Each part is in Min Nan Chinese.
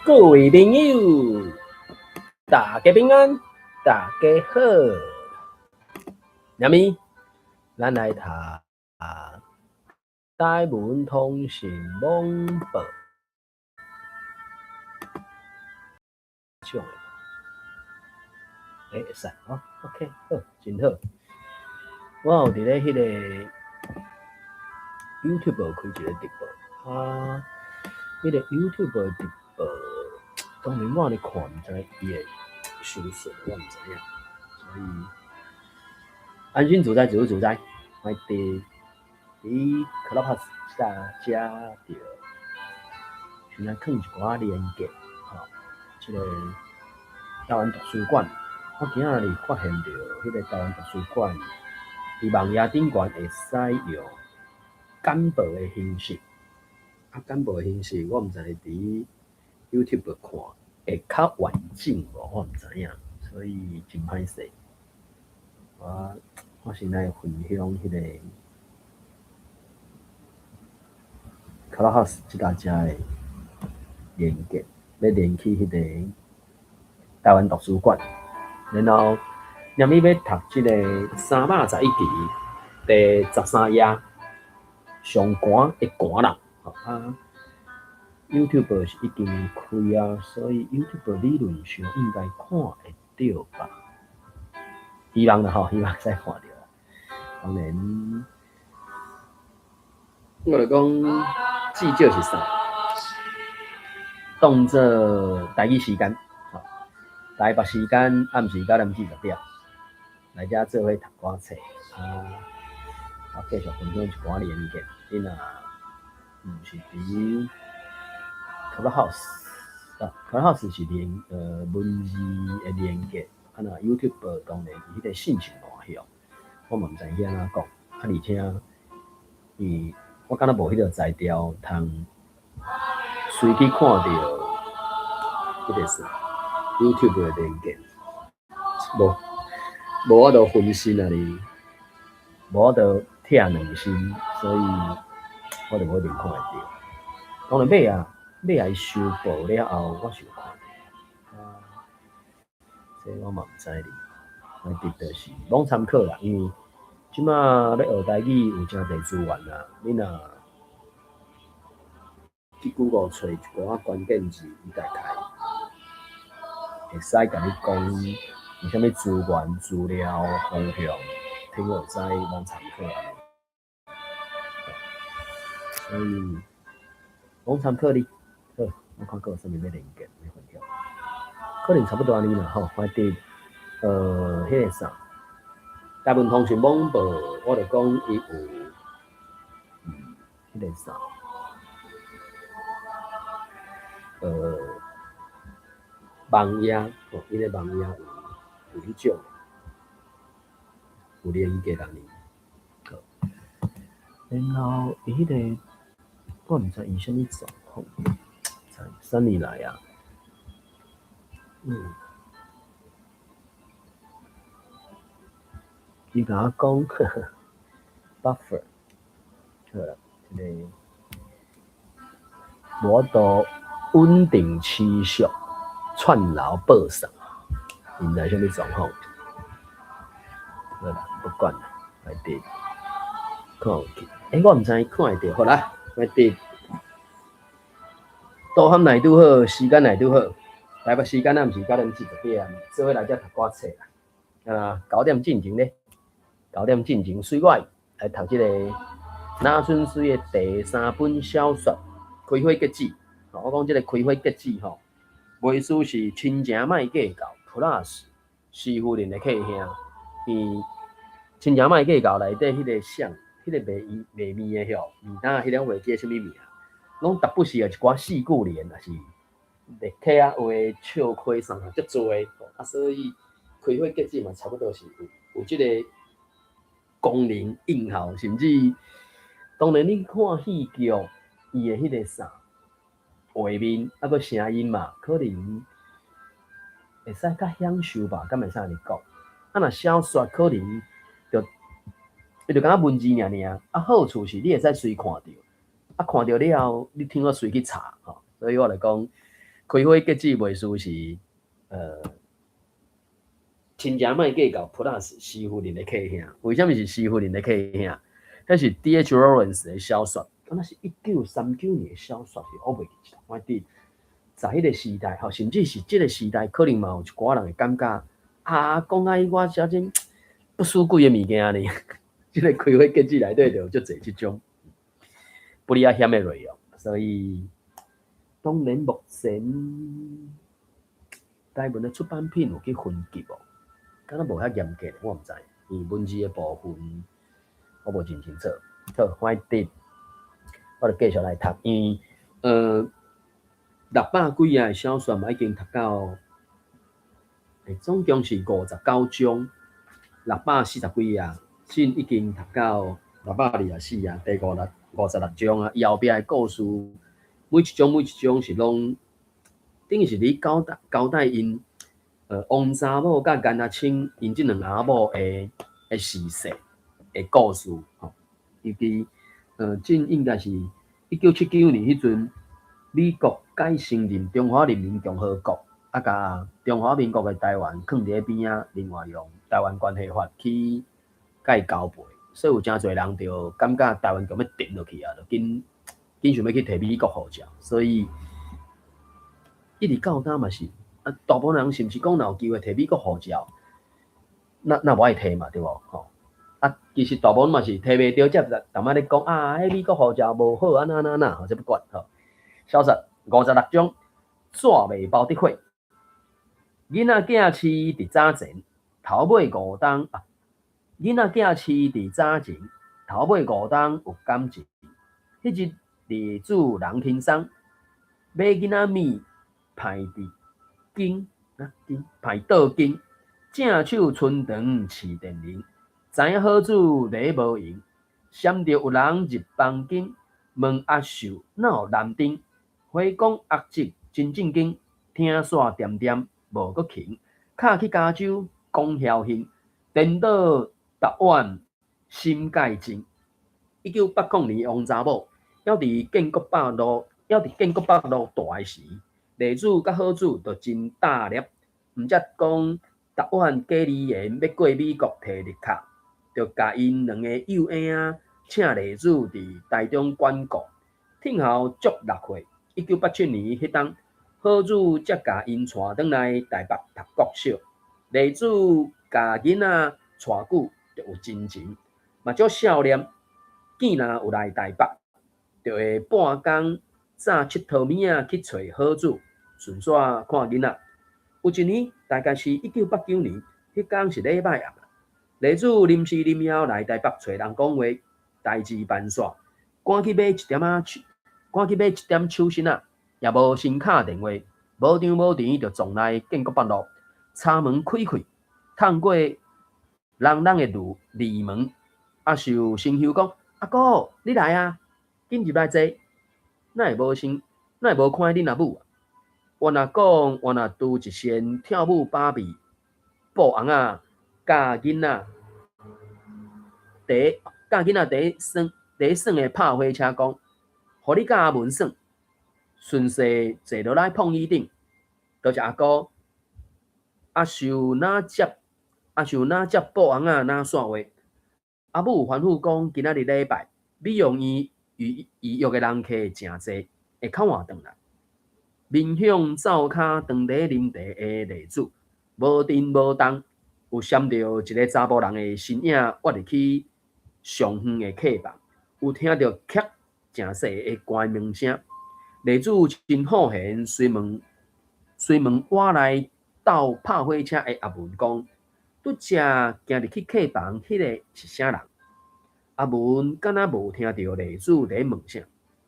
各位朋友，大家平安，大家好。下面咱來讀台文通訊網報。欸，會使哦，OK，好，真好。我有佇咧彼个 YouTube 開一个直播，啊，彼个 YouTube 的直播，當然我咧看，毋知伊會收訊，我毋知影，所以安心自在，自由自在，來佇 Clubhouse 遮著先來囥一寡連結，吼，這个台灣圖書館，我今仔日發現著彼个台灣圖書館，佇網頁頂懸會使用簡報的形式，啊，簡報的形式，我毋知佇 YouTube 看會較完整無，我毋知影，所以真歹勢。我先來分享彼个 Clubhouse 這搭遮的連結，欲連去彼個台灣圖書館，然後念伊欲讀這个311期第13頁上寒的寒人，啊，YouTube 是已經開啊，所以 YouTube 理論上應該看會著吧？希望啦吼，希望會使看著。當然，我就講至少是啥？當做台語時間，吼，台北時間暗時9點40，來遮做伙讀歌冊啊！我繼續分享一寡連結，你若毋是佇 Clubhouse 啊，Clubhouse 是連文字的連結，啊若 YouTube 當然伊彼個信息大向，我嘛毋知去按怎講，啊而且伊我敢若無彼個才調通隨去看著彼個啥 YouTube 的連結，無法度分心啊哩，無法度拆兩心，所以我就無一定看會著。當然尾仔尾仔伊收報了後，我是有看著，啊，這我嘛毋知哩，反正就是攏參考啦，因為這馬欲學台語有誠濟資源啦，你若去 Google 揣一寡關鍵字，伊大概會使共你講有啥物資源、資料、方向，聽會使攏參考。所以攏參考哩。好，我看閣有啥物欲連結欲分享，可能差不多按呢啦吼。反正彼个啥，台文通訊網報，我就講伊有彼个啥，網頁，吼，伊个網頁有彼種有連結按呢。好，然後伊彼个我毋知伊啥物狀況，3年來啊，伊共我講 buffer，好啦，這个無法度穩定持續串流播送，毋知啥物狀況。好啦，不管啦，來佇看有去。欸，我毋知看會著，好啦，來佇導航來拄好，時間來拄好，台北時間暗時9點40，做伙來遮讀歌冊啦。啊，九點進前咧，九點進前，隨我來讀這个那春水的第三本小說《開花結子》。我講這个開花結子吼，袂輸是親情莫計較，Plus 師夫人的客兄，伊親情莫計較內底彼个誰，彼个賣伊賣麵的吼，麵擔彼兩位記啥物名？攏逐不時有一寡四句聯，也是立體仔話、笑詼啥足濟，啊，所以開花結子嘛，差不多是有這个功能應效，甚至當然你看戲劇，伊的彼个啥畫面，啊閣聲音嘛，可能會使較享受吧，敢會使按呢講？啊，若小說可能就伊就敢若文字爾爾，啊，好處是你會使隨看著，啊，看著了後，你聽我隨去查吼，所以我來講，開花結籽賣書是親情莫計較 Plus 師夫人的客兄，為啥物是師夫人的客兄？彼是 D.H. Lawrence 的小說，敢若是1939年的小說，是我袂記得。我佇在彼個時代，吼，甚至是這個時代，可能嘛有一寡人會感覺啊，講啊，我寫真不輸鬼的物件呢。這個開花結籽內底就有足濟這種不離仔險的內容，所以當然目前台文的出版品有去分級無？敢若無遐嚴格，我毋知，因為文字的部分我無真清楚。好，反正我就繼續來讀，因為600幾頁的小說嘛，已經讀到，總共是59章，640幾頁，先已經讀到624頁，第五六56章啊。伊後壁的故事，每一章每一章是攏等於是咧交代交代𪜶王查某佮顏阿清𪜶這兩翁仔某的逝世的故事吼。尤其這應該是1979年彼陣，美國改承認中華人民共和國，啊，共中華民國的台灣囥佇咧邊仔，另外用台灣關係法去共伊交賠，所以有誠濟人就感覺台灣共欲沉落去啊，就緊緊想欲去提美國護照，所以一直到今嘛是啊，大部分人是毋是講若有機會提美國護照，那無愛提嘛，對無？吼啊，其實大部分嘛是提袂著，才逐擺咧講啊，彼美國護照無好，按怎按怎吼，這不管吼。小說56章，紙袂包得火。囡仔囝飼佇早前，頭尾五冬啊。囡仔囝飼佇早前，頭尾五冬有感情。彼日麗子人輕鬆，買囡仔物歹佇間啊間歹倒間，正手伸長飼電鈴，知影好主咧無閒，閃著有人入房間，問阿秀哪有藍燈？回講阿叔真正經，聽煞恬恬無閣勤，敲去加州講僥倖，顛倒台灣心界靜。1980年王查某，猶佇建國北路，猶佇建國北路蹛的時，麗子佮好主就真大粒，毋才講台灣隔離員欲過美國提綠卡，就共𪜶兩个幼嬰仔請麗子佇台中管顧，聽候足六歲。1987年彼冬，好子才共𪜶帶轉來台北讀國小。麗子共囡仔帶久，就有真情，嘛足少年。見若有來台北，就會半工早𨑨迌物仔去揣好子，順紲看囡仔。有一年，大概是1989年，彼工是禮拜暗，麗子臨時臨枵來台北揣人講話，代誌辦煞，趕去買一點仔。趕去買一點手信仔，也無先敲電話，無張無遲就撞來建國北路，柴門開開，探過人人的鋁門，阿秀先休講：阿哥，你來啊，緊入來坐。哪會無先，哪會無看見恁阿母啊？原來講，原來拄一身跳舞芭比布尪仔，佮囡仔佇佮囡仔佇耍佇耍的拍火車講。予你佮阿文耍，順勢坐落來碰椅頂。多謝阿哥。阿秀哪接阿秀哪接布尪仔哪煞話。阿母吩咐講，今仔日禮拜，美容院預預約的人客誠濟，會較晚轉來。面向灶跤當咧啉茶的麗子，無振無動，有閃著一个查埔人的身影，躍入去上遠的客房，有聽著咔。誠細的關門聲，麗子真好閒，隨問隨問倚來鬥拍火車的阿文講：拄才行入去客房，彼个是啥人？阿文敢若無聽著麗子佇問啥，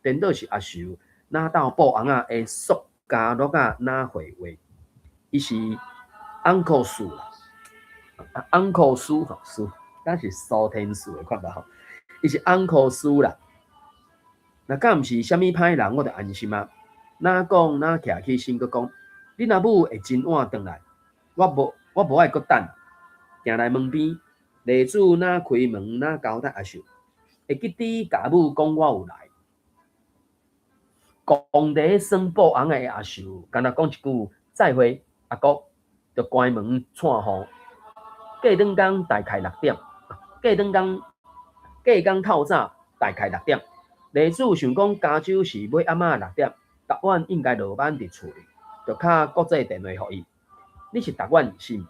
顛倒是阿秀哪鬥布尪仔的塑膠樂仔哪回話？伊是 Uncle 蘇啦，Uncle 蘇吼蘇，敢是蘇天賜的款吧吼？伊是 Uncle 蘇啦。若敢毋是啥物歹人，我就安心啊。哪講哪徛起身，閣講，恁阿母會真晚轉來，我無愛閣等。行來門邊，麗子哪開門哪交代阿秀，會記得共阿母講我有來。戇佇耍布尪仔的阿秀，干焦講一句再會，阿國就關門掣雨。過轉工大概6點，過轉工過工透早大概六點。麗子想講加州是尾暗仔六點，達遠應該落班佇厝裡，就敲國際電話予伊。你是達遠是毋？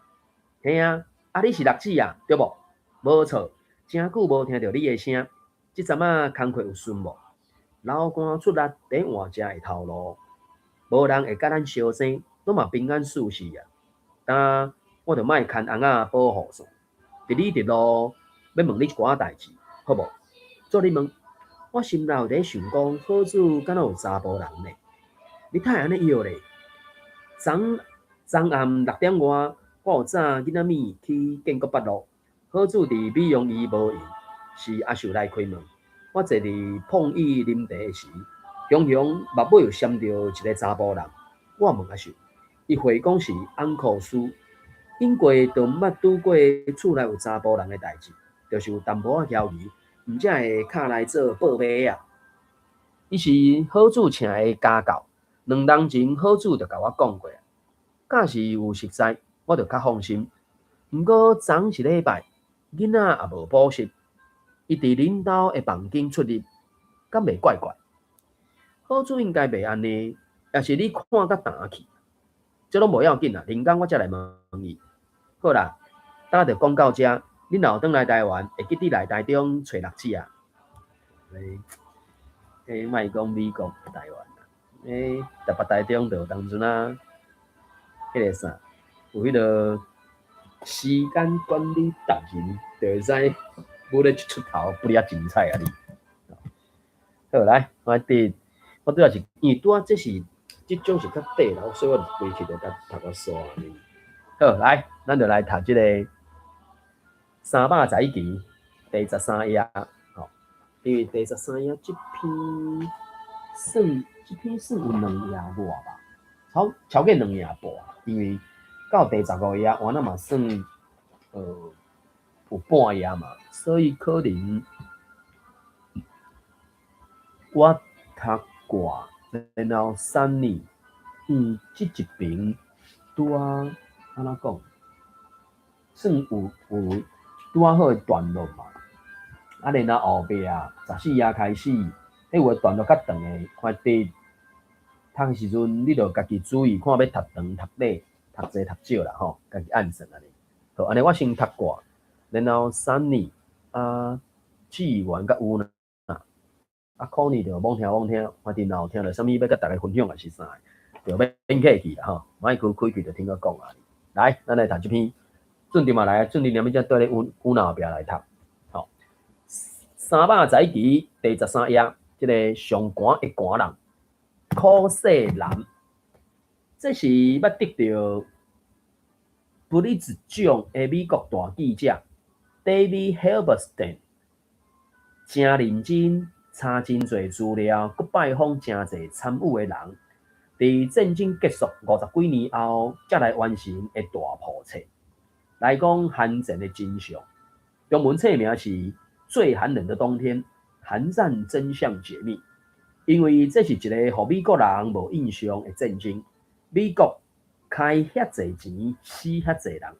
嘿啊，啊你是六子啊，對無？無錯，誠久無聽著你的聲，這陣仔工課有順無？流汗出力佇換食的頭路，無人會佮咱相爭，攏嘛平安順遂啊。今我就莫牽尪仔保護線，佇你佇路欲問你一寡代誌，好無？做你問，我心內有佇想講，好子敢若有查埔人呢？你呾會按呢臆咧？昨昨暗6點外，我有載囡仔物去建國北路，好子佇美容院無閒，是阿秀來開門。我坐佇碰椅啉茶的時，雄雄目尾有閃著一个查埔人。我問阿秀，伊回講是 Uncle 蘇，應過就毋捌拄過厝內有查埔人的代誌，就是有淡薄仔佻疑，毋才會敲來做報備仔。伊是好子請的家教，兩冬前好子就共我講過，假是有熟似，我就較放心。毋過昨是禮拜，囡仔也無補習，伊佇恁兜的房間出入，敢袂怪怪？好子應該袂按呢，抑是你看甲澹去？這攏無要緊啦，另工我才來問伊。好啦，今就講到遮，恁若有轉來台灣，會記得來台中揣六子啊。欸，莫講美國、台灣啦，欸，台北、台中就有當陣啊，彼个啥，有彼个時間管理達人，就會使舞咧一出頭，不哩啊精彩啊你。好，來，我佇，我拄仔是，因為拄仔這是，這種是較短啦，所以我就規氣就讀讀個煞按呢。好，來，咱就來讀這个311期第13頁，吼，因為第十三頁這篇算，這篇算有兩頁外吧，超過兩頁半，因為到第15頁，原來嘛算，有半頁嘛，所以可能我讀過，然後三年，因為這一爿拄仔按怎講，算有拄仔好的段落嘛，啊，然後後壁14頁開始，彼有的段落較長的，看佇讀的時陣，你著家己注意，看欲讀長、讀短、讀濟、讀少啦吼，家己按算按呢。好，按呢我先讀過，然後三年啊，志源佮有娜，啊，可能就罔聽罔聽，反正若有聽著啥物欲佮逐家分享抑是啥，就免客氣啦吼，莫閣開氣就聽我講啊。來，咱來讀這篇，準備嘛來，準備連物才綴咧有娜後壁來讀。吼，311期第13頁，這个上寒的寒人，苦勢男，這是捌得著普利茲獎的美國大記者 David Halberstam，誠認真查真濟資料，閣拜訪誠濟參與的人，佇戰爭結束50幾年後，才來完成的大破冊，來講韓戰的真相。中文冊名是《最寒冷的冬天：韓戰真相解密》，因為這是一个予美國人無印象的戰爭。美國開遐濟錢，死遐濟人，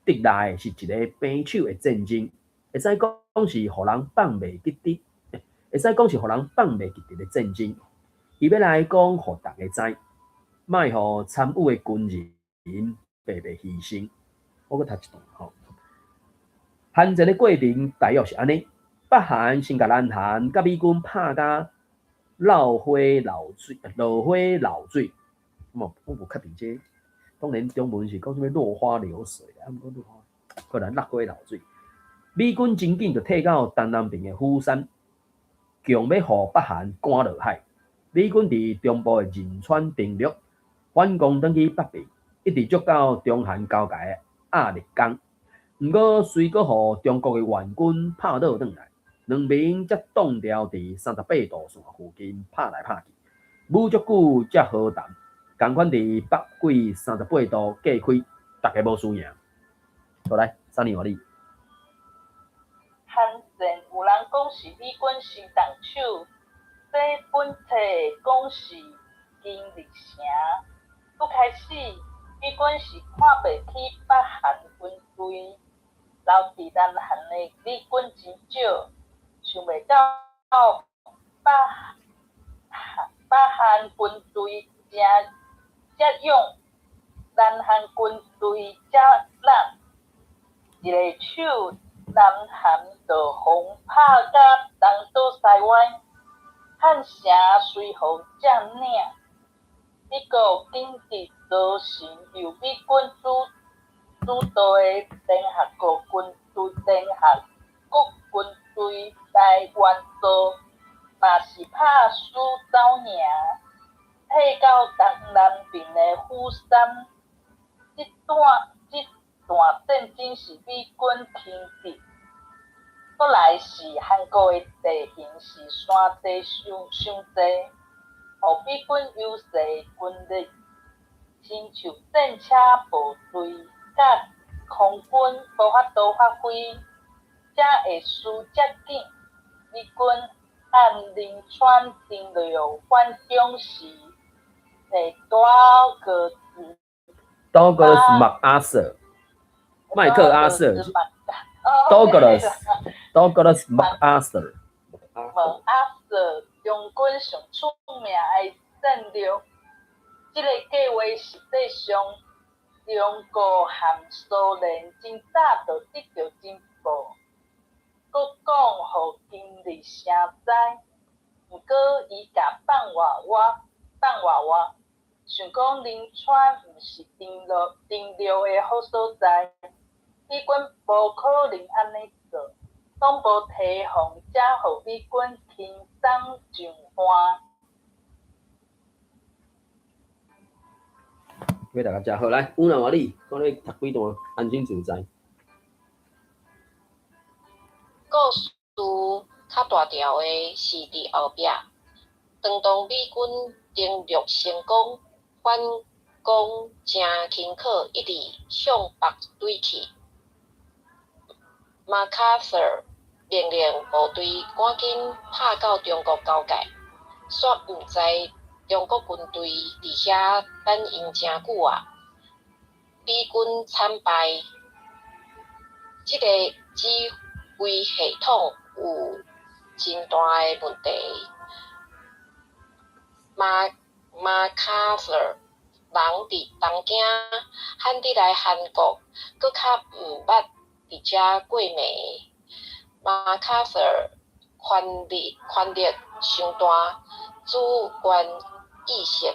得來的是一个平手的戰爭，會使講是予人放袂記得，會使講是予人放袂記得的戰爭。伊欲來講，予逐家知，莫予參與的軍人白白犧牲。我閣讀一段吼。韓戰的過程大約是按呢：北韓先共南韓佮美軍拍甲落花流水，落花流水。我無確定這個，當然中文是講啥物落花流水，啊，毋過落花，可能落花流水。美軍真緊就退到東南邊的釜山，強欲予北韓趕落海。美軍佇中部的仁川登陸，反攻轉去北邊，一直捉到中韓交界的鴨綠江。毋過隨閣予中國的援軍拍倒轉來，兩邊才擋牢佇38度線附近拍來拍去，無足久才和談。仝款佇北緯三十八度隔開，逐家無輸贏。好來，啥人話你？韓戰有人講是美軍先動手，這本冊講是金日成。拄開始，美軍是看袂起北韓軍隊，留佇南韓的美軍真少，想袂到北韓軍隊誠遮勇，南韓軍隊遮懶，一下手南韓就予拍甲東倒西歪，漢城隨予佔領。美國緊急組成由美軍主導的聯合國軍隊來援助，嘛是拍輸走贏，退到東南邊的釜山。這段戰爭是美軍輕敵，閣來是韓國的地形是山地傷濟，予美軍優勢軍力，親像戰車部隊佮空軍無法度發揮，才會輸遮緊。美軍按仁川登陸反攻時，提多格斯道格拉斯麥阿瑟，麥克阿瑟，道格拉斯，道格拉斯麥阿瑟，麥阿瑟將軍上出名的戰略，這个計畫實際上，中國和蘇聯真早就得著情報，閣講予金日成知，毋過伊共放活活，放活活，想講仁川毋是登陸的好所在，美軍無可能按呢做，攏無提防，才予美軍輕鬆上岸。欲大家食好來，有哪你，看你讀幾段，安心自在。故事較大條的是佇後壁，當美軍登陸成功，反攻誠輕巧，一直向北懟去。麥卡瑟命令部隊趕緊拍到中國交界，煞毋知中國軍隊佇遐等𪜶誠久矣，美軍慘敗。這个指揮系統有真大的問題。麥卡瑟人佇東京，罕得來韓國，閣較毋捌佇遮過暝。麥卡瑟權力傷大，主權意識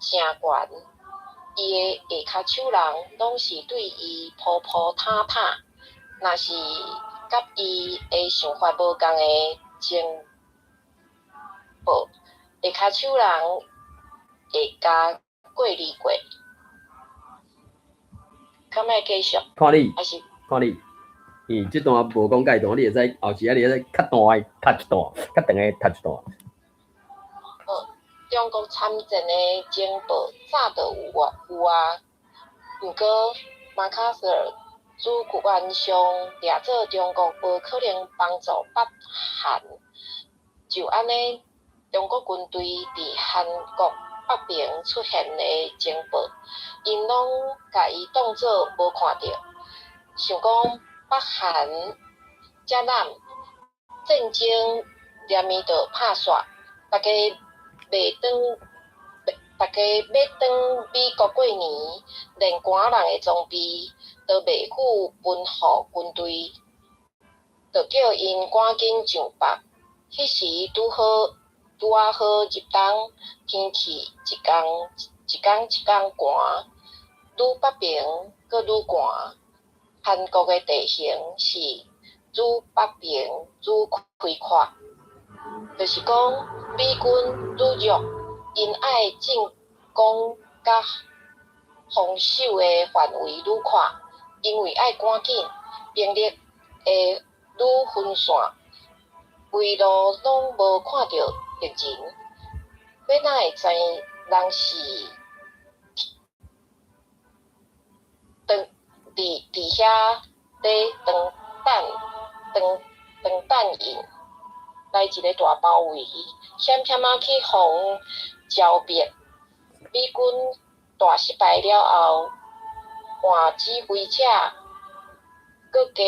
誠懸，伊的下跤手人攏是對伊鋪鋪坦坦，若是佮伊的想法無仝的情報，下跤手人會共過濾過。敢愛繼續？看你，還是看你，伊這段無講介長，你會使後時仔你會使較大的讀一段，較長的讀一段。好，中國參戰的情報早就有啊，毋過麥卡瑟主權上掠做中國無可能幫助北韓，就按呢，中國軍隊佇韓國北邊出現的情報，𪜶攏共伊當做無看著，想講北韓遮濫，戰爭連綿就拍煞，逐家欲轉美國過年，連官人的裝備都袂赴分予軍隊，就叫𪜶趕緊上北。彼時拄仔好入冬，天氣一工一工寒，愈北邊閣愈寒。韓國的地形是愈北邊愈開闊，就是講美軍愈弱，𪜶愛進攻佮防守的範圍愈闊，因為愛趕緊，兵力會愈分散，規路攏無看著敵人，欲哪會知人是佇遐咧等等𪜶？來一个大包圍，險險仔去予剿滅。美軍大失敗了後，換指揮者，閣加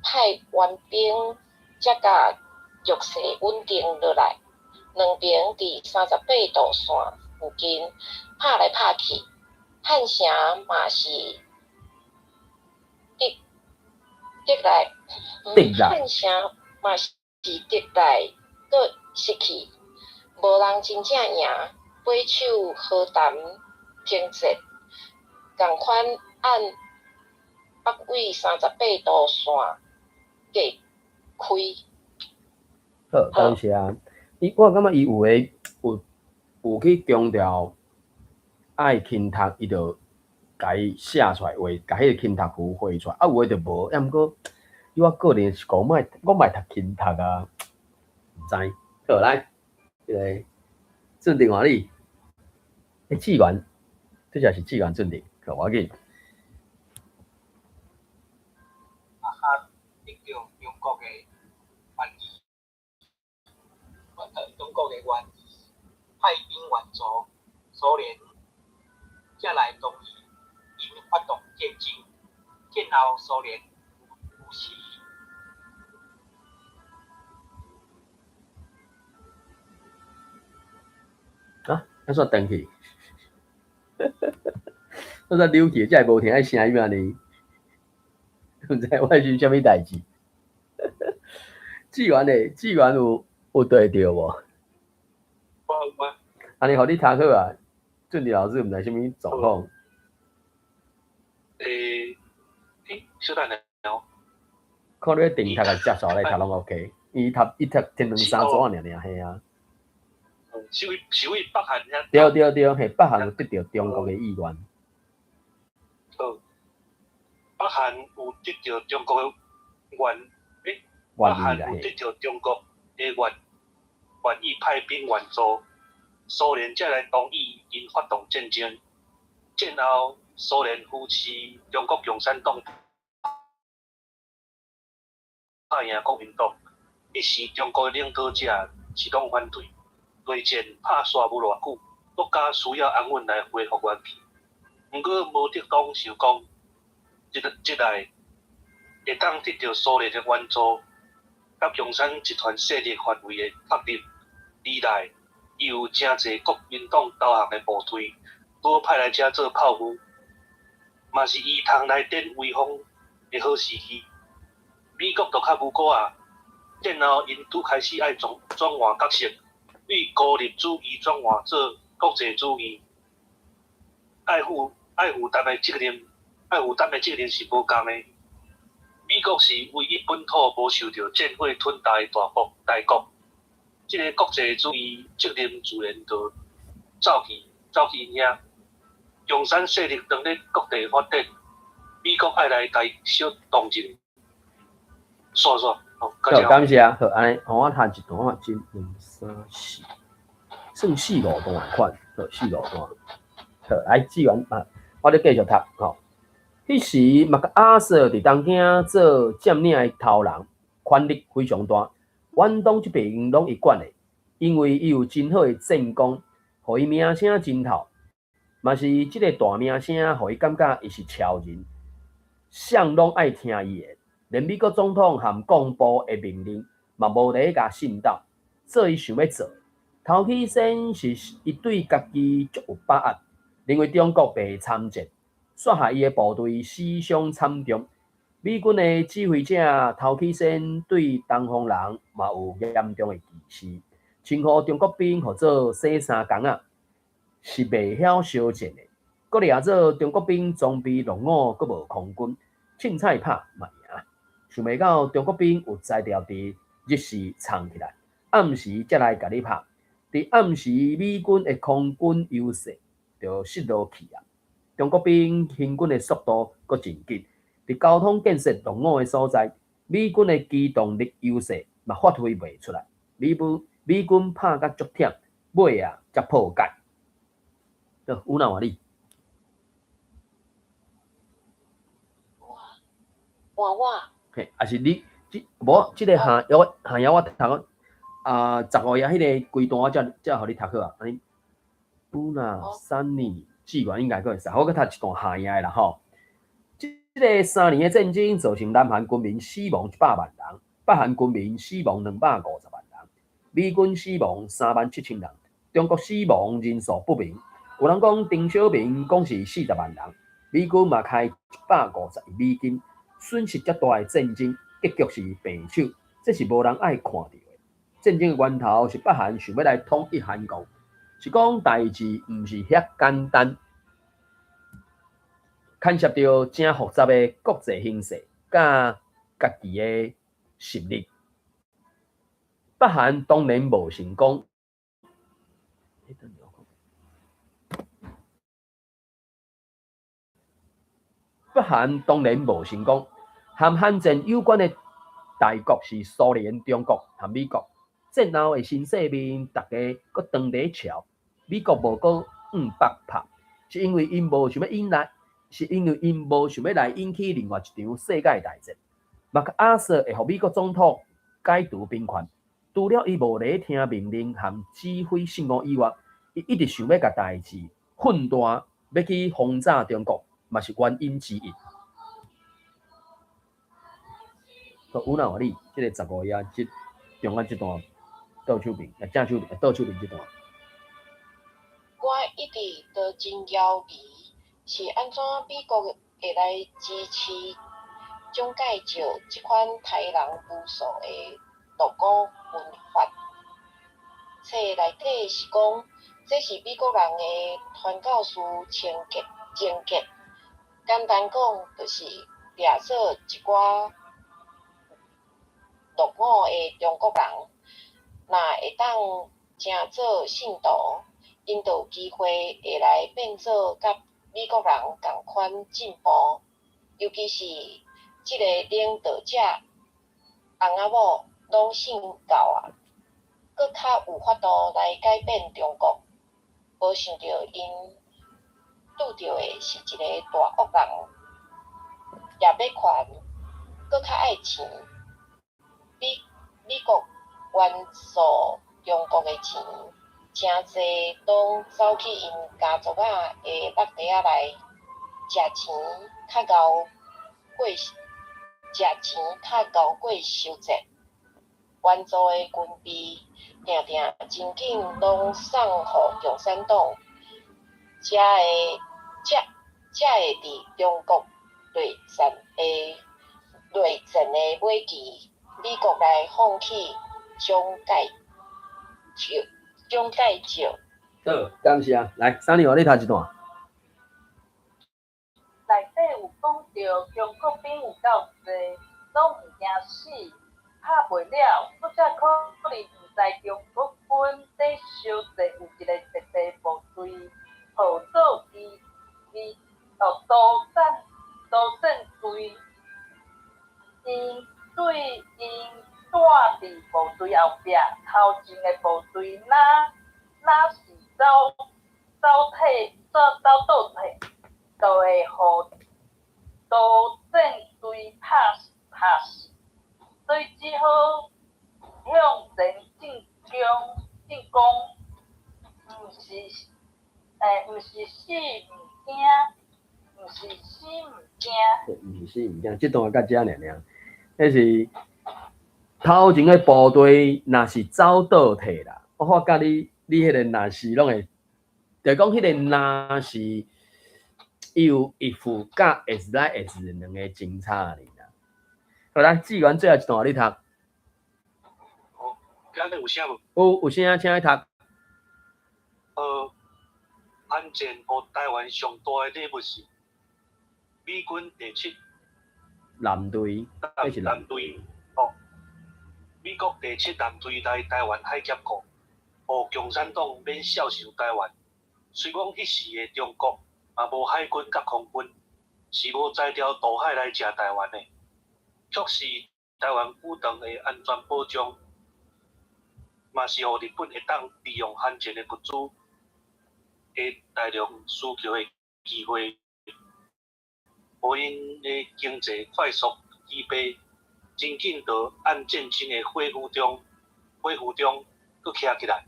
派援兵，才共局勢穩定落來。兩爿佇38度線附近拍來拍去，漢城嘛是得得來，漢城嘛是得來閣失去，無人真正贏。把手和談停戰，仝款按北緯38度線隔開。好，感謝啊！伊我感覺伊有的有去強調愛輕讀，伊就共伊寫出來畫，共彼個輕讀符畫出來。啊，有的就無。啊，毋過以我個人是講，莫我莫讀輕讀啊，毋知。好，來，這个鎮定換你，欸，志願，這只是志願鎮定，好，無要緊。啊哈，得著中國的願意，中國的願意派兵援助蘇聯，才來同意𪜶發動戰爭。戰後蘇聯有時。啊，按怎斷去？我煞溜去，才會無聽彼聲音啊呢？毋知我是啥物代誌？志源咧，志源有對著無？有啊。按呢，予你讀好啊！俊迪老師毋知啥物狀況。欸，小等下哦。看你定讀抑接續來讀攏 OK。伊讀伊讀停兩三組爾爾，嘿啊。是為北韓遐。對對對，嘿，北韓有得著中國的意願。好，北韓有得著中國的願，欸，北韓有得著中國的願意派兵援助蘇聯，才來同意𪜶發動戰爭。戰後，蘇聯扶持中國共產黨拍贏國民黨，彼時中國的領導者是攏反對。內戰拍煞無偌久，國家需要安穩來恢復元氣。毋過毛澤東想講，這來會當得著蘇聯的援助，佮共產集團勢力範圍的確立，二來伊有誠濟國民黨投降的部隊，拄派來遮做炮灰，嘛是伊通來展威風的好時機。美國就較無辜啊，戰後𪜶拄開始愛轉換角色，對孤立主義轉換做國際主義，愛負擔的責任是無仝的。美國是唯一本土無受著戰火吞噬的大國，這个國際主義責任自然就走去𪜶遐。共產勢力當咧各地發展，美國愛來共伊小動一下，煞煞。好，感謝。好，按呢，予我讀一段，我一、兩、三、四，算四五段款，好，四五段。好，來，志源啊，我咧繼續讀吼。彼時，麥克阿瑟佇東京做佔領的頭人，權力非常大。遠東這邊攏伊管的，因為伊有真好的戰功，予伊名聲真透。嘛是這个大名聲，予伊感覺伊是超人，啥攏愛聽伊的。連美國總統和國防部的命令，嘛無咧共信鬥，做伊想欲做。頭起先是伊對家己足有把握，認為中國袂參戰，煞害伊的部隊死傷慘重。美軍的指揮者頭起先對東方人嘛有嚴重的歧視，稱呼中國兵號做洗衫工仔，是袂曉相戰的。閣掠做中國兵裝備落伍，閣無空軍，凊彩拍嘛贏。想袂到中國兵有才調佇日時藏起來，暗時才來共你拍。佇暗時，美軍的空軍優勢就失落去啊。中國兵行軍的速度閣真緊，佇交通建設落伍的所在，美軍的機動力優勢嘛發揮袂出來。美軍拍甲足忝，尾仔才破解。好，有哪換你？換我。嘿，抑是你，這無這个下我下暝我讀，啊，15頁彼个規段我才才予你讀好啊。按呢，有啦，三年志願應該閣會使，我閣讀一段下頁的啦吼。這个3年的戰爭造成南韓軍民死亡100萬人，北韓軍民死亡250萬人，美軍死亡3萬7千人，中國死亡人數不明。有人講鄧小平講是40萬人，美軍嘛開150億美金，損失遮大的戰爭，結局是平手，這是無人愛看著的。戰爭的源頭是北韓想欲來統一韓國，是講代誌毋是遐簡單，牽涉著誠複雜的國際形勢，佮家己的實力。北韓當然無成功。北韓當然無成功，和韓戰有關的大國是蘇聯、中國和美國。戰後的新世面，大家閣當咧吵，美國無閣向北拍，是因為𪜶無想欲引來，是因為𪜶無想欲來引起另外一場世界大戰。麥克阿瑟會予美國總統解除兵權，除了伊無咧聽命令和指揮失誤以外，伊一直想欲共代誌混大，欲去轟炸中國，嘛是原因之一。有哪有你這个15頁這中間這段倒手邊，正手邊，倒手邊這段。我一直都真猶疑，是按怎美國會來支持蔣介石這款刣人無數的露骨軍閥？冊內底是講，這是美國人的傳教士情結，情結。簡單講，就是掠做一寡落伍的中國人，若會當成做信徒，𪜶就有機會會來變做佮美國人仝款進步。尤其是這个領導者翁仔某攏信教啊，閣較有法度來改變中國。無想著𪜶拄著的是一個大惡人，也欲權，閣較愛錢。美國援助中國的錢，誠濟攏走去𪜶家族仔的腹袋仔內，食錢較𠢕過食錢較𠢕過收節。援助的軍備，定定真緊攏送予共產黨，才會才才會佇中國內戰的尾期，美國來放棄蔣介石。蔣介石。好，感謝。來，三年，你讀一段。內底有講著中國兵有夠濟，攏毋驚死，拍袂了。作者可能毋知中國軍咧相戰有一個特別部隊，號做機機哦督戰督戰隊，𪜶對𪜶蹛佇部隊後壁，頭前的部隊若若是走走退走走倒退，就會予督戰隊拍拍死，所以只好向前進攻進攻，毋是死毋驚，毋是死毋驚。毋是死毋驚，這段到遮爾爾，彼是頭前的部隊若是走倒退啦，我發覺你彼個若是攏會，就講彼個若是伊有 if 佮 as 來 as 兩个精彩爾啦。好來，志源最後一段你讀。好，今日有聲無？有聲，請你讀。韓戰予台灣上大的禮物是美軍第七艦隊，彼是艦隊哦。美國第七艦隊來台灣海峽庫，予共產黨免銷售台灣。雖講彼時的中國嘛無海軍佮空軍，是無才調渡海來食台灣的，卻是台灣主權的安全保障，嘛是予日本會當利用韓戰的物資的大量需求的機會，予𪜶的經濟快速起飛，真緊就按戰爭的火雨中，火回復中閣徛起來，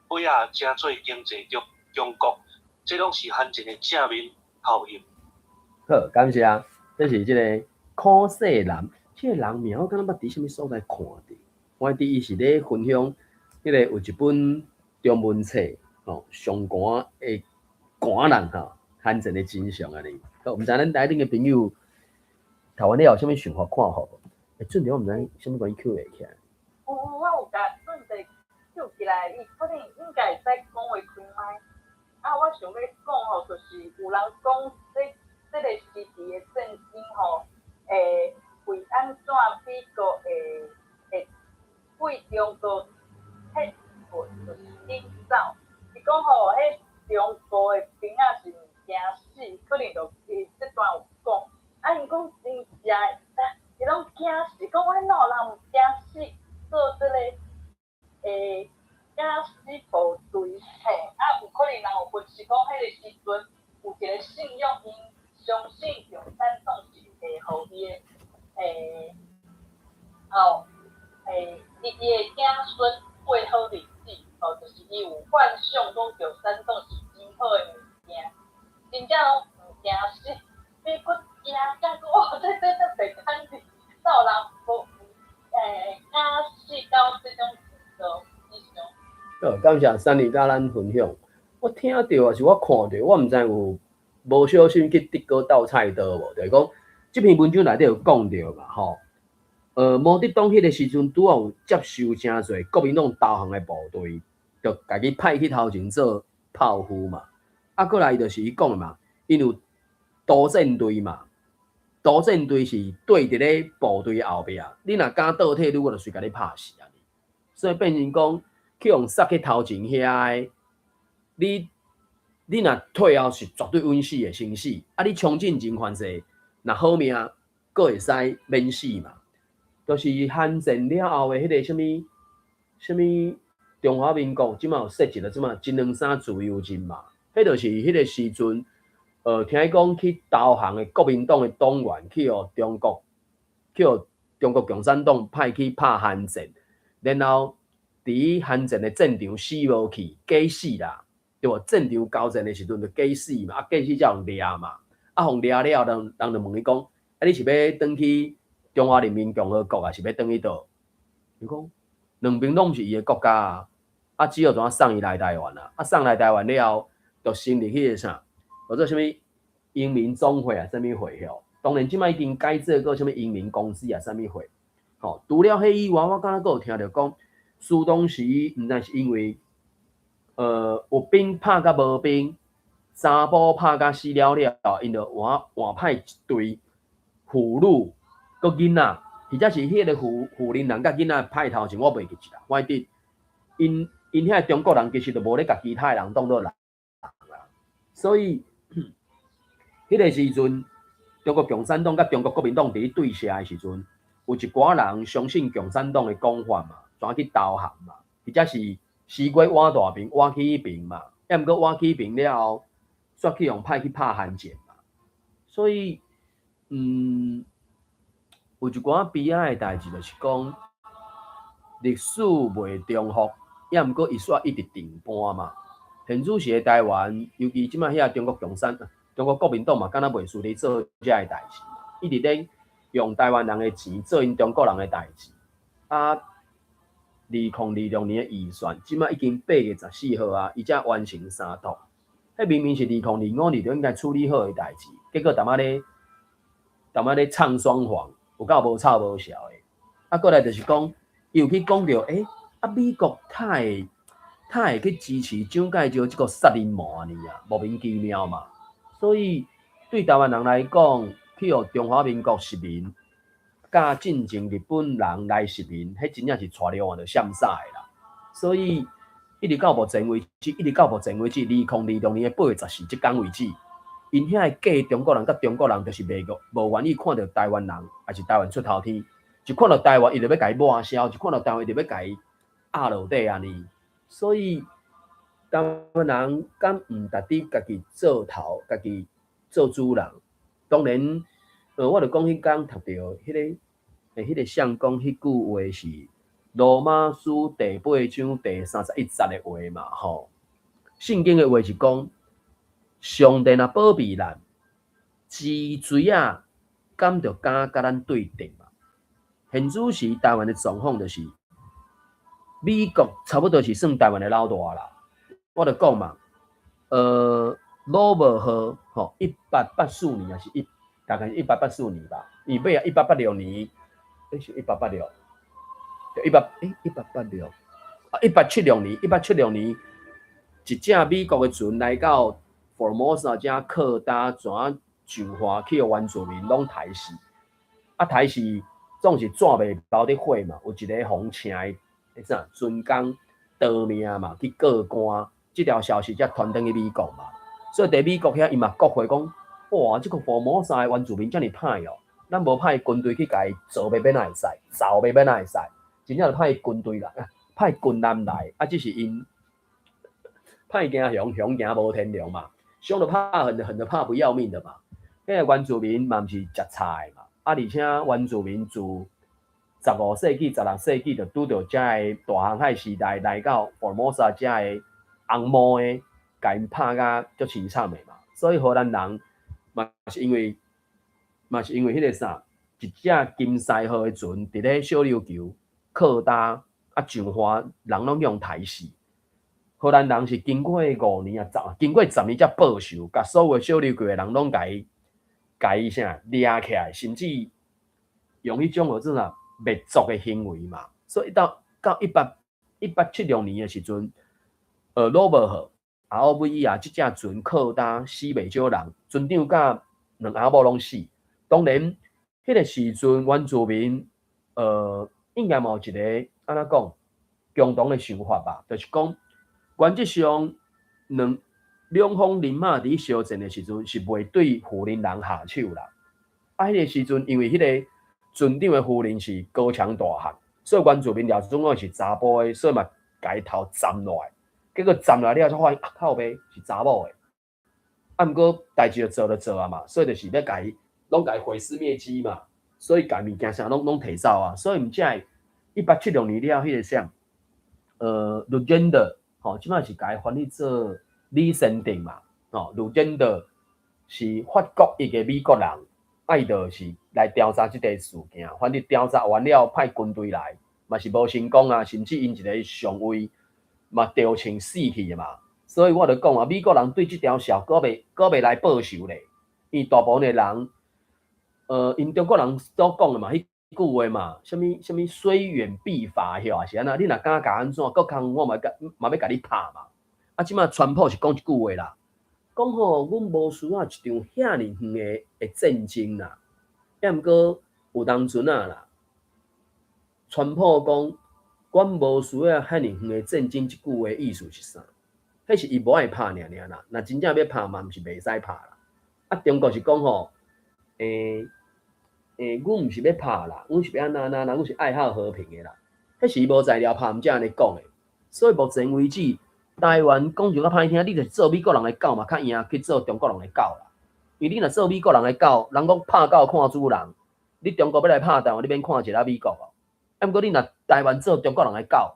尾仔成做經濟中強國，這攏是韓戰的正面效應。好，感謝。這是這个柯世南，這个人名我敢若捌佇啥物所在看著。我佇伊是咧分享彼个有一本中文冊，吼，上寒的寒人吼，韓戰的真相按呢。好，毋知咱台頂的朋友讀完了有啥物想法看法無？欸，俊條我毋知啥物原因抾袂起來。有，我有共俊弟抾起來，伊可能應該會使講話開麥。啊，我想欲講吼，就是有人講這個時期的戰爭吼，會為按怎美國會對中國撤退，就是緊走。伊講吼，彼中國的兵仔是毋驚死，可能就伊這段有講。啊，𪜶講真正，伊攏驚死，講阮哪有人毋驚死做這个驚死部隊嘿。啊，有可能人有分析講，彼个時陣有一个信仰，𪜶相信共產黨是會予伊的吼伊的子孫過好日子，吼，就是伊有幻想講共產黨是真好的物件，真正攏毋驚死，比閣驚驚講哇，這袂堪的，哪有人無驚死到這種程度以上。好，感謝珊妮佮咱分享。我聽著抑是我看著，我毋知有無小心去竹篙鬥菜刀無？就是講，這篇文章內底有講著嘛，吼。毛澤東彼个時陣拄好有接受誠濟國民黨投降的部隊，就共伊派去頭前做炮夫嘛。啊，閣來伊就是伊講的嘛，𪜶有督戰隊嘛，督戰隊是對佇咧部隊後壁，你若敢倒退，我就隨共你拍死按呢。所以變成講，去予殺去頭前遐的，你若退後是絕對穩死的，先死。啊，你衝進前犯勢，若好命，閣會使免死嘛。就是韓戰了後的彼个啥物啥物中華民國，這馬有設一個這馬一兩三自由陣嘛。彼就是彼个時陣，聽講去投降的國民黨的黨員去予中國共產黨派去拍韓戰，然後佇韓戰的戰場死無去，假死啦，對無？戰場交戰的時陣就假死嘛，啊假死才予掠嘛，啊予掠了後，人就問伊講，啊你是欲轉去中華人民共和國啊，是欲轉去佗？伊講兩邊攏毋是伊的國家啊，啊只好怎送伊來台灣啊，啊送來台灣了後，就成立彼個啥，叫做啥物英民總會啊，啥物會吼？當然這擺已經改做閣啥物英民公司啊，啥物會？吼，除了彼以外，我敢若閣有聽著講，蘇當時毋知是因為，有兵拍佮無兵，查埔拍甲死了了，𪜶就換換派一隊婦女閣囡仔，或者是彼个婦人人佮囡仔派頭前，我袂記得啦。反正𪜶遐中國人其實就無咧共其他的人當做人啦，所以彼个時陣，中國共產黨佮中國國民黨佇咧對峙的時陣，有一寡人相信共產黨的講法嘛，怎去投降嘛，或者是西瓜倚大邊，倚去彼邊嘛，抑毋過倚去彼邊了後，煞去予派去拍韓戰嘛。所以，有一寡悲哀的代誌，就是講歷史袂重複，抑毋過伊煞一直重播嘛。現此時的台灣，尤其這擺遐中國共產、中國國民黨嘛，敢若袂輸咧做這个代誌，一直咧用台灣人的錢做𪜶中國人的代誌。啊，2026年的預算，這擺已經8月14號啊，伊才完成三讀。彼明明是2025年就應該處理好的代誌，結果踮仔咧踮仔咧唱雙簧，有夠無臭無潲的。啊，閣來就是講，伊有去講著，啊，美國他會去支持蔣介石這個殺人魔按呢啊，莫名其妙嘛。所以對台灣人來講，去予中華民國殖民，佮進前日本人來殖民，彼真正是帶尿換著閃煞的啦。所以一直到目前為止，一直到目前為止，2026年的8月14這工為止，𪜶遐个假中國人佮中國人就是袂無願意看著台灣人，抑是台灣出頭天，一看著台灣，伊就欲共伊抹消；一看著台灣，伊就欲共伊壓落底按呢。所以台灣人敢毋值得家己做頭，家己做主人？當然，我就講彼工讀著彼个相公彼句話是羅馬書第八章第三十一節的話嘛，吼，聖經的話是講，上帝若保庇咱，豺錐仔敢著敢佮咱對敵嘛？現此時台灣的狀況就是，美國差不多是算台灣的老大啦。我著講嘛，魯無號吼，1884年抑是一，大概是一八八四年吧，伊尾啊一八八六年，欸是一八八六，一八欸一八八六，啊一八七六年，一八七六年，一隻美國的船來到福爾摩沙遮靠礁，怎上岸去予原住民攏刣死，啊刣死總是紙袂包佇火嘛，有一个予請的啥船工逃命嘛，去告官，這條消息才傳轉去美國嘛。所以佇美國遐，伊嘛國會講，哇，這個福爾摩沙的原住民遮爾歹哦，咱無派軍隊去共伊做欲欲哪會使，走欲欲哪會使，真正就派軍隊來，派軍艦來，啊，只是𪜶歹驚熊，熊驚無天良嘛，兇的怕狠的，狠的怕不要命的嘛。彼個原住民嘛毋是食菜嘛，啊，而且原住民自15世紀、16世紀就拄著遮个大航海時代來到福爾摩沙遮个紅毛的，共𪜶拍甲足凄慘的嘛。所以荷蘭人嘛是因為彼個啥，一隻金獅號的船佇咧小琉球靠礁啊上岸，人攏予刣死。荷蘭人是經過5年啊，十經過十年才報仇，共所有小琉球的人攏共伊啥掠起來，甚至用彼種叫做啥滅族的行為嘛。所以到1876年的時陣，魯無號、阿奧維亞這隻船靠礁死袂少人，船長佮兩翁某攏死。當然，彼個時陣原住民，應該嘛有一個按怎講，共同的想法吧，就是講原則上兩方人馬佇相戰的時陣是袂對婦人人下手啦。啊，彼個時陣因為彼個船長的夫人是高強大漢，所以原住民掠準講是查埔的，所以嘛共伊頭斬落來。結果斬落來了才發現啊靠北是查某的。啊，毋過代誌就做就做啊嘛，所以就是欲共伊攏共伊毀屍滅跡嘛，所以共物件啥攏攏提走啊。所以毋才會1876年了，彼個啥，盧簡德吼，這擺是共伊翻譯做李先定嘛，吼，盧簡德是法國裔的美國人，啊，伊就是來調查這個事件，反正調查完了，派軍隊來，嘛是無成功啊，甚至𪜶一個上尉嘛著槍死去的嘛。所以我就講啊，美國人對這條數閣袂來報仇咧，因為大部分的人，𪜶中國人所講的嘛，彼句話嘛，啥物啥物雖遠必罰，遐是按怎？你若敢共按怎，閣較遠我嘛嘛欲共你拍嘛。啊，這擺川普是講一句話啦，講吼，阮無需要一場遐爾遠的戰爭啦。抑毋過有當陣啊啦，川普講，阮無需要遐爾遠的戰爭，這句話意思是啥？彼是伊無愛拍爾爾啦，若真正欲拍嘛，毋是袂使拍啦。啊，中國是講吼，阮毋是欲拍啦，阮是欲按怎按怎啦，阮是愛好和平的啦。彼是伊無材料拍，毋才按呢講的。所以目前為止，台灣講就較歹聽，你就是做美國人的狗嘛，較贏去做中國人的狗啦。因為你若做美國人的狗，人講拍狗看主人，你中國欲來拍台灣，你免看一下美國哦。啊，毋過你若台灣做中國人的狗，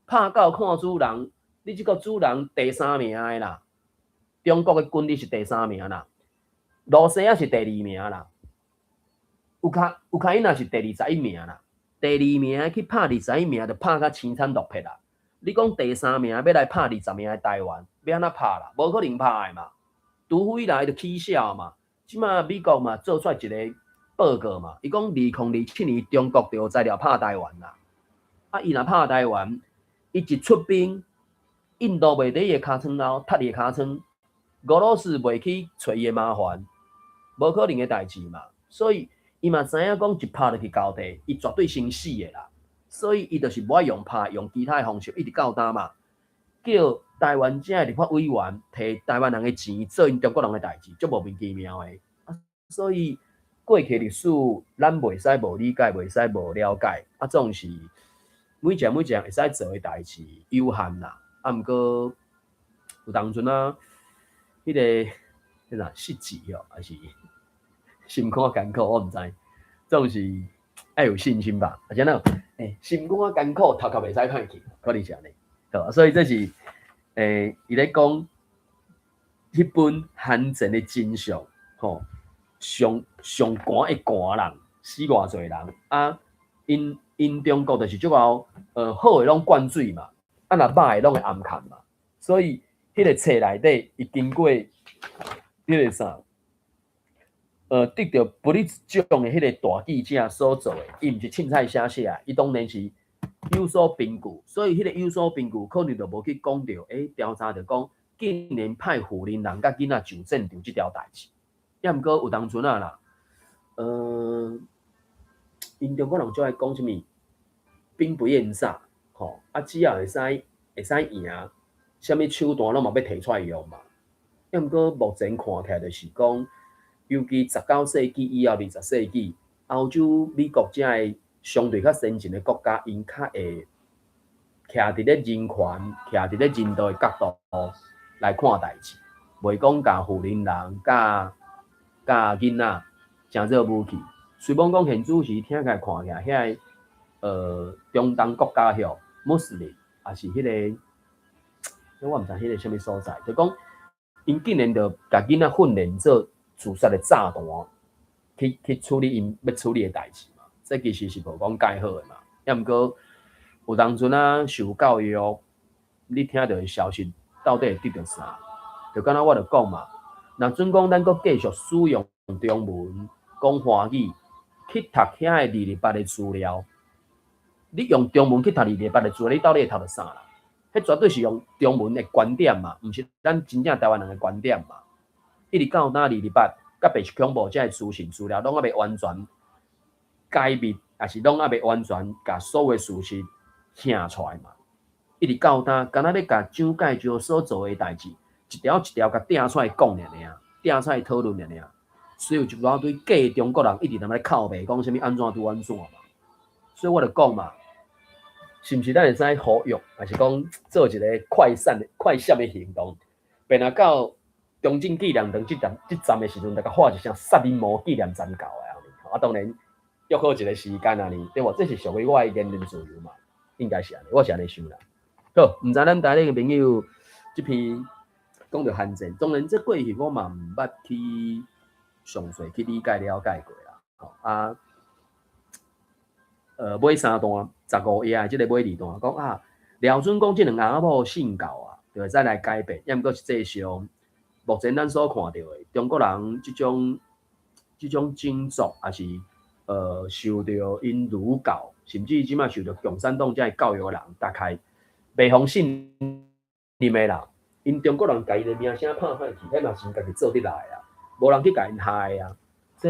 拍狗看主人，你這個主人第三名的啦，中國的軍力是第三名啦，羅西亞是第二名啦，烏克蘭是第21名啦，第二名去拍21名，就拍甲凄慘落魄啦。你講第三名欲來拍20名的台灣，欲按怎拍啦？無可能拍的嘛，除非來就起痟嘛。這擺美國嘛做出來一個報告嘛，伊講2027年中國就有材料拍台灣啦。啊，伊若拍台灣，伊一出兵，印度袂佇伊的尻川後，踢伊的尻川，俄羅斯袂去揣伊的麻煩，無可能的代誌嘛。所以伊嘛知影講一拍落去高地，伊絕對先死的啦。所以伊就是無愛用拍，用其他的方式，一直到今嘛，叫台灣遮的立法委員提台灣人的錢做𪜶中國人的代誌，足莫名其妙的。所以過去歷史，咱袂使無理解，袂使無了解。啊，總是每一項每一項會使做的代誌有限啦。啊，毋過有當陣啊，彼個彼啥失志哦，還是心肝艱苦，我毋知。總是愛有信心吧。啊，這樣，心肝仔艱苦，頭殼袂使歹去，可能是按呢。對，所以這是伊咧講彼本韓戰的真相，吼，上上寒的寒人，死偌濟人啊！𪜶𪜶中國就是足𠢕，好的攏灌水嘛，啊若歹的攏會暗崁嘛，所以彼個冊內底伊經過彼個啥，得著普利茲獎的彼個大記者所做的，伊毋是凊彩寫寫啊，伊當然是有所憑據，所以彼個有所憑據可能就無去講著，調查著講，竟然派婦人人佮囡仔上戰場這條代誌，抑毋過有當陣啊啦，𪜶中國人最愛講啥物？兵不厭詐，吼啊，只要會使贏，啥物手段攏嘛欲提出來用嘛。抑毋過目前看起來就是講，尤其19世紀以後20世紀，歐洲、美國遮个相對較先進的國家，𪜶較會徛佇咧人權、徛佇咧人道的角度來看代誌，袂講共婦人人佮佮囡仔成做武器。雖罔講現主時聽起來看起來，遐个中東國家吼，穆斯林，抑是彼個，我毋知彼個啥物所在，就講𪜶竟然就共囡仔訓練做自殺的炸彈，去處理𪜶欲處理的代誌嘛。這其實是無講蓋好的嘛。抑毋過有當陣啊，受教育，你聽著的消息到底會得著啥？就敢若我著講嘛，若準講咱閣繼續使用中文講華語去讀遐个228的資料，你用中文去讀二二八的資料，你到底會讀著啥啦？彼絕對是用中文的觀點嘛，毋是咱真正台灣人的觀點嘛。一直到今二二八，佮白色恐怖這个資訊資料，攏猶未完全解密，抑是攏猶未完全共所有事實顯出來嘛。一直到今，敢若欲共蔣介石所做的代誌，一條一條共碇出來講爾爾，碇出來討論爾爾。所以有一大堆假中國人一直踮咧哭白講啥物按怎拄按怎嘛。所以我就講嘛，是毋是咱會使呼籲，抑是講做一個快閃、快閃的行動，變啊到中正紀念堂這站的時陣，就共喊一聲殺人魔紀念站到的啊！啊，當然約好一個時間按呢，對無？這是屬於我的言論自由嘛，應該是按呢，我是按呢想啦。好，毋知咱台裡的朋友這篇講著韓戰，當然這過去我嘛毋捌去詳細去理解了解過啦。吼啊，尾三段15頁的這个尾二段講啊，廖準講這兩翁仔某信教啊，就會使來改變。抑毋過實際上，目前咱所看著的中國人這種種族，抑是受著𪜶儒教，甚至這馬受著共產黨這个教育的人，大概袂予信任的啦。𪜶中國人共伊的名聲拍歹去，彼嘛是家己做得來啊，無人去共𪜶害啊。這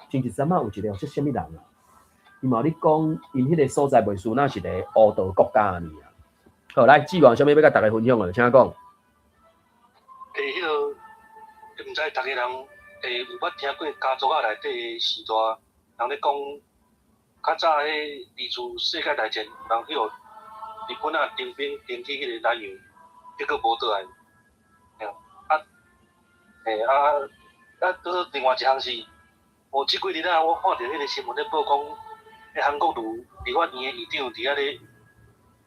前一陣仔有一個這啥物人啊？伊嘛有咧講，𪜶彼个所在袂輸，若是個烏道國家按呢啊。好，來，志源有啥物欲共大家分享的，請講。彼個毋知逐家人有捌聽過家族仔內底的時代，人咧講，較早彼二次世界大戰，有人去予日本仔徵兵徵去彼個南洋，結果無倒來。嘿啊，嘿啊啊，閣另外一項是，這幾日啊，我看著彼個新聞咧報講，彼韓國瑜立法院的院長佇遐咧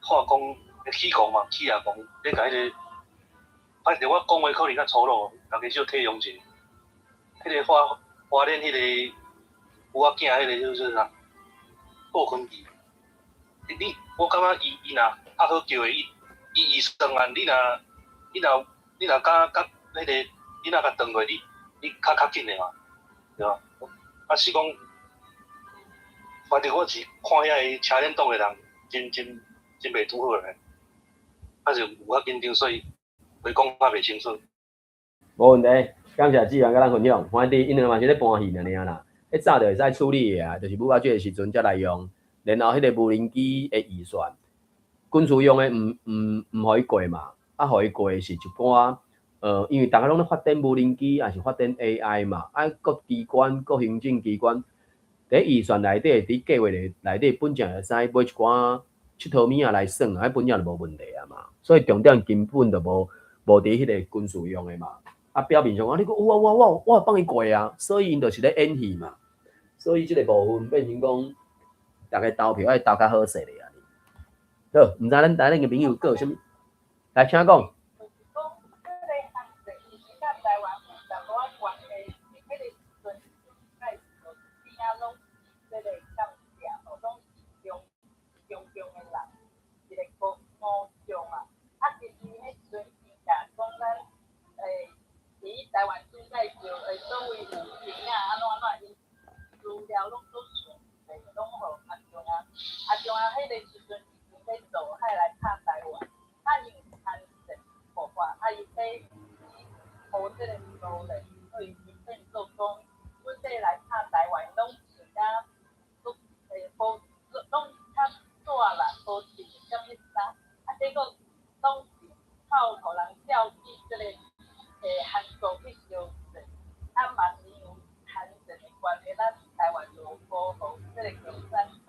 喊講，起講嘛，起啊講，咧共彼個，反正我講話可能較粗魯，大家小體諒一下。彼個花花蓮彼個有仔囝，彼個叫做啥？顧坤義。你我感覺伊若拍好叫的，伊預算案，你若敢佮彼個，你若共斷落，你較較緊的嘛，對吧？啊是講，反正我是看遐個車輪黨的人，真真真袂拄好咧，啊是有較緊張，所以話講較袂清楚。無問題，感謝志源佮咱分享。反正𪜶兩嘛是咧搬戲爾爾啦，彼早就會使處理的啊，就是母仔這個時陣才來用，然後彼個無人機的預算，軍事用的毋予伊過嘛，啊，予伊過的是一寡，因為逐家攏咧發展無人機，抑是發展 AI 嘛，啊，各機關、各行政機關，佇預算內底，佇計劃內底本正會使買一寡𨑨迌物仔來耍，彼本正就無問題啊嘛。所以重點根本就無佇彼個軍事用的嘛。啊，表面上啊，你講有啊有啊，我有放伊過啊，所以𪜶就是咧演戲嘛。所以這個部分變成講，逐家投票愛投較好勢咧啊！好，毋知咱台灣的朋友閣有啥物？來，請講。就是講，這个韓戰其實佮台灣有淡薄仔關係，彼个時陣介紹邊仔攏是這个感謝吼，攏是中中共的人，一个國五將啊。啊，其實彼時陣伊甲講咱佇台灣蔣介石的所謂有兵啊，按怎按怎，𪜶資料攏總想者，攏予阿共啊。阿共啊，彼個時陣已經欲渡海來拍台灣，啊，因為韓戰爆發，啊，伊欲去予這个蘇聯，所以伊變做講，阮欲來拍台灣，攏穿甲足無攏較大啦，無穿啥物衫，啊，結果攏是靠予人調去這个韓國去相戰，啊嘛是因為韓戰的關係，咱台灣就無予這个共產黨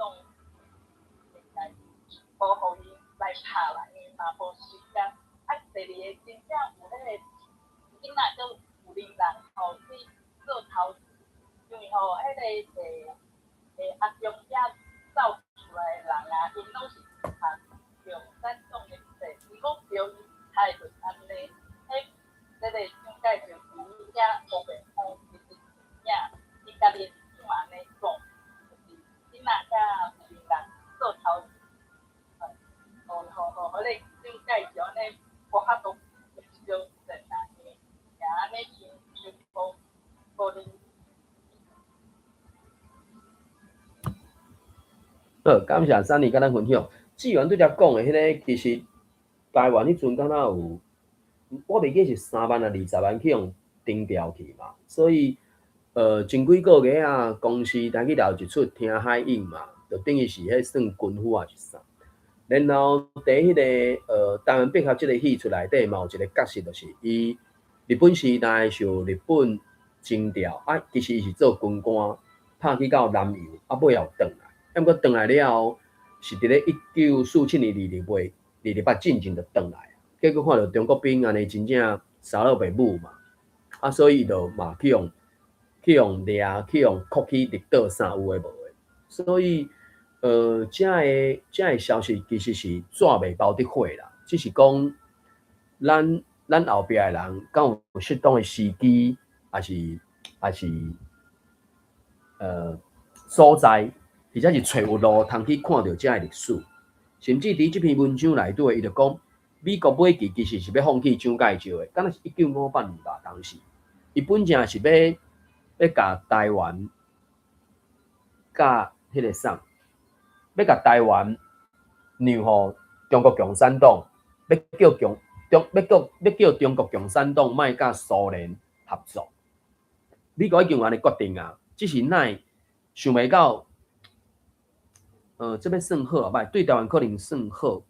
來無予𪜶來拍啦，因為嘛無時間。啊，第二个真正有彼個囡仔叫有能人吼去做頭，因為吼彼个阿共遐走出來的人啊，𪜶攏是讀共產黨的冊，伊講著伊態度按呢，彼這个蔣介石佇遐烏白講，其實有影，伊家己的長按呢講，就是囡仔佮有能人做頭，予彼个蔣介石按呢無法度相戰啊，因為也按呢親像無無能。好，感謝珊妮佮咱分享。志源拄才講的彼个，其實台灣彼陣敢若有，我袂記是3萬抑20萬去予徵調去嘛，所以前幾個月啊，公視台語有一齣聽海湧嘛，就等於是彼算軍夫抑是啥。然後佇彼个台灣百合這个戲出內底嘛，有一个角色，就是伊日本時代受日本徵調，啊，其實伊是做軍官，拍去到南洋，啊，尾後轉來，啊，毋過轉來了後，是佇咧1947年2月28進前就轉來，結果看著中國兵按呢真正殺落袂武嘛，啊，所以伊就嘛去予掠，去予銬去綠島啥有的無的，所以這个消息其實是紙袂包得火啦，只是講咱後壁的人敢有適當的時機，抑是所在，或者是揣有路通去看著這个歷史，甚至佇這篇文章內底，伊就講美國尾期其實是欲放棄蔣介石的，敢若是1958年吧，當時，伊本正是欲共台灣佮彼个啥，欲共台灣讓予中國共產黨，欲叫共中欲叫中國共產黨莫佮蘇聯合作。美國已經有按呢決定啊，只是奈想袂到，這欲算好抑歹？對台灣可能算好，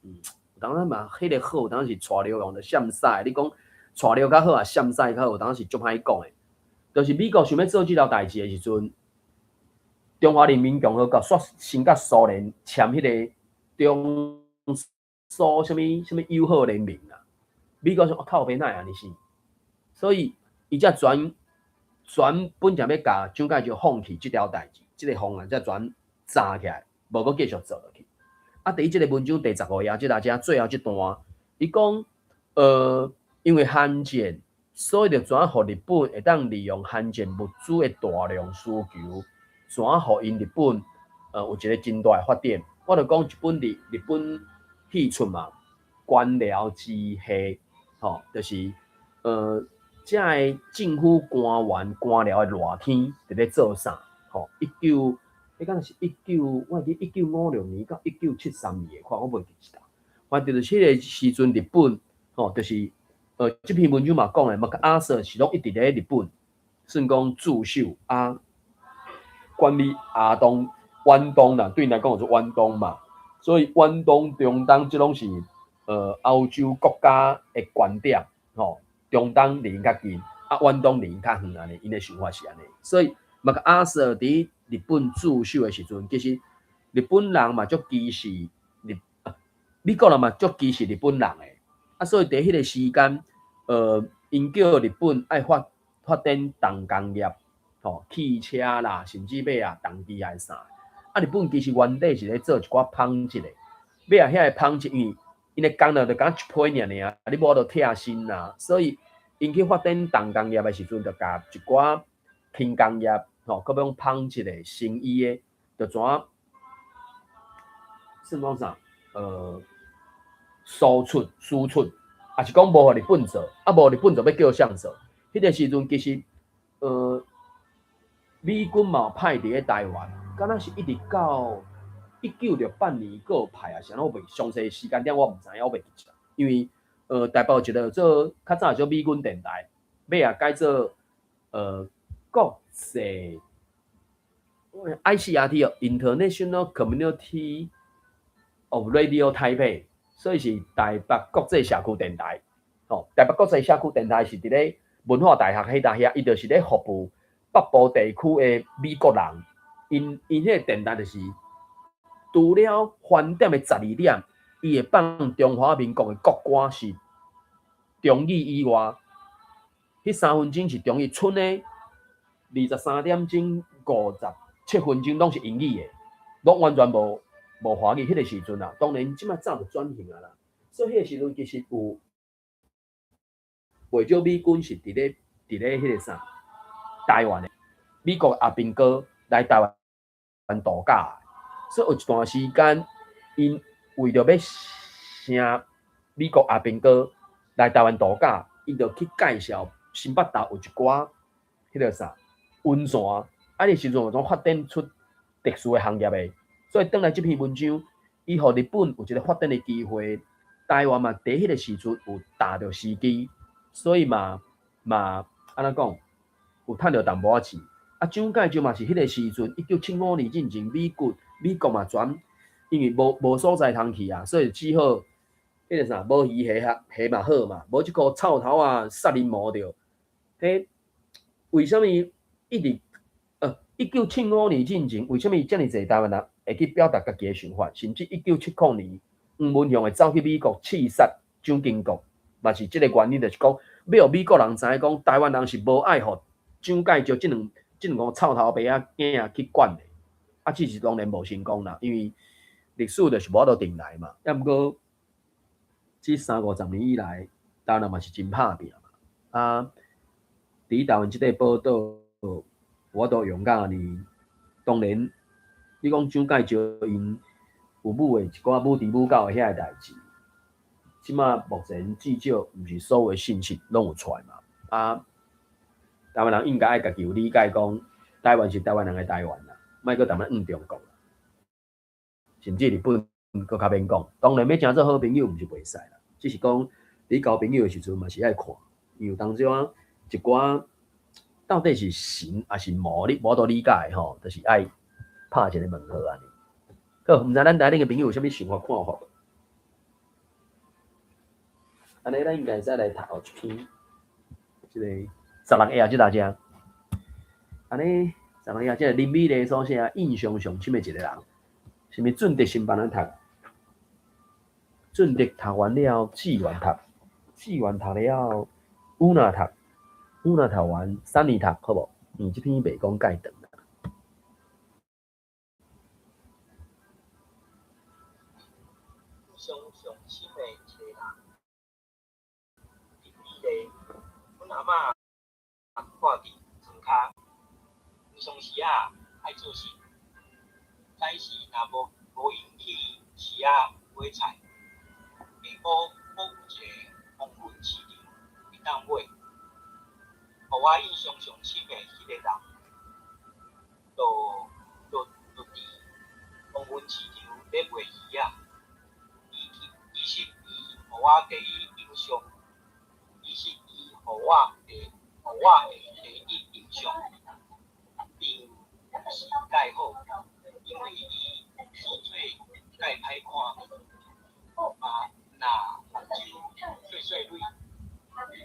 當然嘛，彼个好當時是帶尿用著閃屎。你講帶尿較好抑閃屎較好，當時足歹講的。就是美國想欲做這條代誌的時陣，中華人民共和國率先佮蘇聯簽彼个中蘇啥物啥物友好聯盟啊。美國想靠北哪會按呢死？所以伊才轉轉本正欲共蔣介石放棄這條代誌，這個方案才轉紮起來，無閣繼續做落去。啊，佇這个文章第15頁，這大家最後這段，伊講，因為韓戰，所以就怎予日本會當利用韓戰物資的大量需求，怎予𪜶日本有一个真大的發展。我就講一本日本戲出嘛，官僚之戲，吼，就是這个政府官員官僚的熱天佇咧做啥？吼，彼敢若是一九，我會記1956年到1973年的，看我袂記得。反正就是彼个時陣，日本吼，就是這篇文章嘛講的，麥克阿瑟是攏一直咧日本，算講駐守啊，管理亞東、遠東啦，對𪜶來講就是遠東嘛，所以遠東、中東這攏是歐洲國家的觀點，吼，中東離𪜶較近，啊，遠東離𪜶較遠按呢，𪜶的想法是按呢，所以麥克阿瑟佇日本駐守的時陣，其實日本人嘛足歧視美國人嘛足歧視日本人的，啊，所以佇彼个時間，𪜶叫日本愛發展重工業，吼，汽車啦，甚至尾仔重機械啥，啊，日本其實原底是咧做一寡紡織的，尾仔遐个紡織，因為𪜶的工人就敢若一批爾爾，你無法度拆身啦，所以𪜶去發展重工業的時陣，就共一寡輕工業，吼，閣欲講紡織的、成衣的，就怎算講啥？輸出、輸出，抑是講無予日本做，啊，無日本做欲叫誰做？彼個時陣其實，美軍嘛有派佇咧台灣，敢若是一直到1968年閣有派啊，啥我袂詳細時間點我毋知影，我袂記得。因為台北有一個做較早叫美軍電台，尾仔改做國際 ICRT 哦，International Community of Radio Taipei，所以是台北國際社區電台。吼，台北國際社區電台是佇咧文化大學彼搭遐，伊就是咧服務北部地區的美國人。𪜶𪜶彼個電台就是，除了翻點的12點，伊會放中華民國的國歌是中語以外，彼3分鐘是中語，賰的23點鐘57分鐘攏是英語的，攏完全無華語。彼個時陣啊，當然這擺早就轉型啊啦。所以彼個時陣其實有袂少美軍是佇咧彼個啥台灣的美國阿兵哥來台灣度假，所以有一段時間，𪜶為著欲請美國阿兵哥來台灣度假，𪜶就去介紹新北投有一寡彼個啥溫泉，啊，彼時陣有種發展出特殊的行業的，所以轉來這篇文章，伊予日本有一個發展的機會，台灣嘛佇彼個時陣有踏著時機，所以嘛按怎講，有趁著淡薄仔錢。啊，蔣介石嘛是彼個時陣，1975年進前，美國嘛轉，因為無所在通去啊，所以只好彼個啥無魚蝦蝦嘛好嘛，無這箍臭頭仔殺人魔著。彼為啥物一直1975年進前，為啥物遮爾濟台灣人會去表達家己的想法？甚至1970年，黃文雄會走去美國刺殺蔣經國，嘛是這個原因，就是講欲予美國人知影講台灣人是無愛予蔣介石這兩個臭頭白仔囝仔去管的。啊，只是當然無成功啦，因為歷史就是無法度重來嘛。抑毋過，這三五十年以來，台灣人嘛是真拍拚嘛。啊，佇台灣這塊寶島，有法度勇敢呢。當然，你講蔣介石𪜶有母的一寡母豬母狗的遐个代誌，這馬目前至少毋是所有的信息攏有出來嘛。啊，台灣人應該愛家己有理解，講台灣是台灣人的台灣啦，莫閣踮咧怨中國，甚至日本閣較免講。當然欲誠做好朋友，毋是袂使啦，只是講你交朋友的時陣嘛是愛看，因為有當時啊一寡到底是神抑是魔，你無法度理解吼，就是愛拍一個問號按呢。好，毋知咱台頂的朋友有啥物想法看法無？按呢，咱應該會使來讀後一篇，這個16頁這搭遮。按呢，16頁這個林美麗所寫印象上深的一個人，是毋是俊德先幫咱讀？俊德讀完了，志願讀，志願讀了，烏娜讀，烏娜讀完，三年讀，好無？因為這篇袂講介長啦。印象上深的一個人，林美麗，阮阿嬷蹛佇床跤，平常時仔愛做事，早時若無閒去市仔買菜，下晡閣有一個黃昏市場會當買。予我印象上深的彼個人，就佇黃昏市場咧賣魚仔。其實伊予我第一印象，其實伊予我的第一印象，並毋是介好，因為伊生做介歹看，嘛若目睭細細蕊，目眉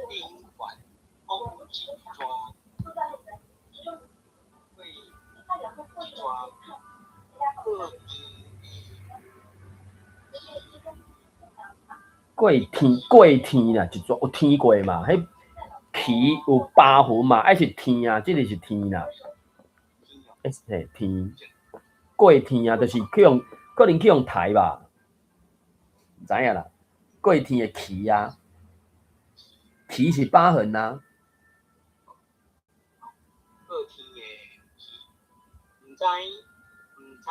頂懸閣有一撮過一撮過過天過天啦，一撮有天過嘛？彼鰭有疤痕嘛？抑是天啊？這个是天啦。天哦。欸，嘿，天過天啊，就是去予可能去予刣吧，毋知影啦。過天的旗啊，旗是疤痕啊。過天的旗，毋知毋知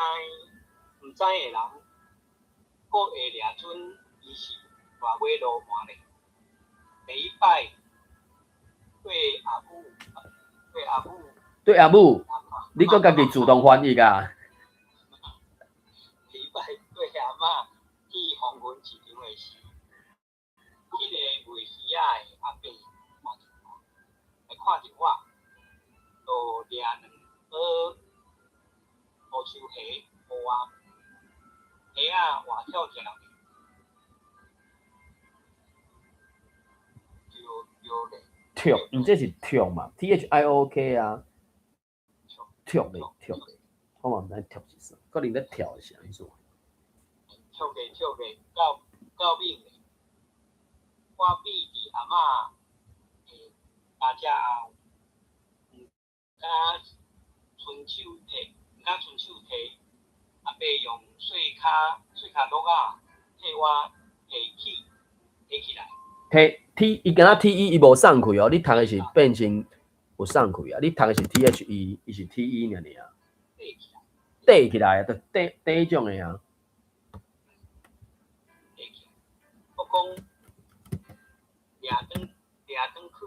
毋知的人，閣會掠準伊是賴尾羅盤咧。第一擺對阿母，對阿母，對阿母，你閣家己自動翻譯啊？第一擺對阿嬤去黃昏市場的時，彼個賣魚仔的阿伯看著我，來看著我，就掠兩包烏秋蝦予我，蝦仔活跳跳的，對對咧。跳，毋這是跳嘛？T H I O K 啊，跳咧跳咧，我嘛毋知跳是啥，可能咧跳是啥意思？跳過跳過到到尾咧，我秘佇阿嬤的尻脊後，毋敢伸手提，毋敢伸手提，阿伯用細跤細跤碌仔替我提起提起來。提 T，伊敢若 T E，伊無送開哦。你讀的是變成有送開啊？你讀的是 T H E，伊是 T E 爾爾。缀起來啊，就缀缀種的啊。缀起來。我講掠轉掠轉去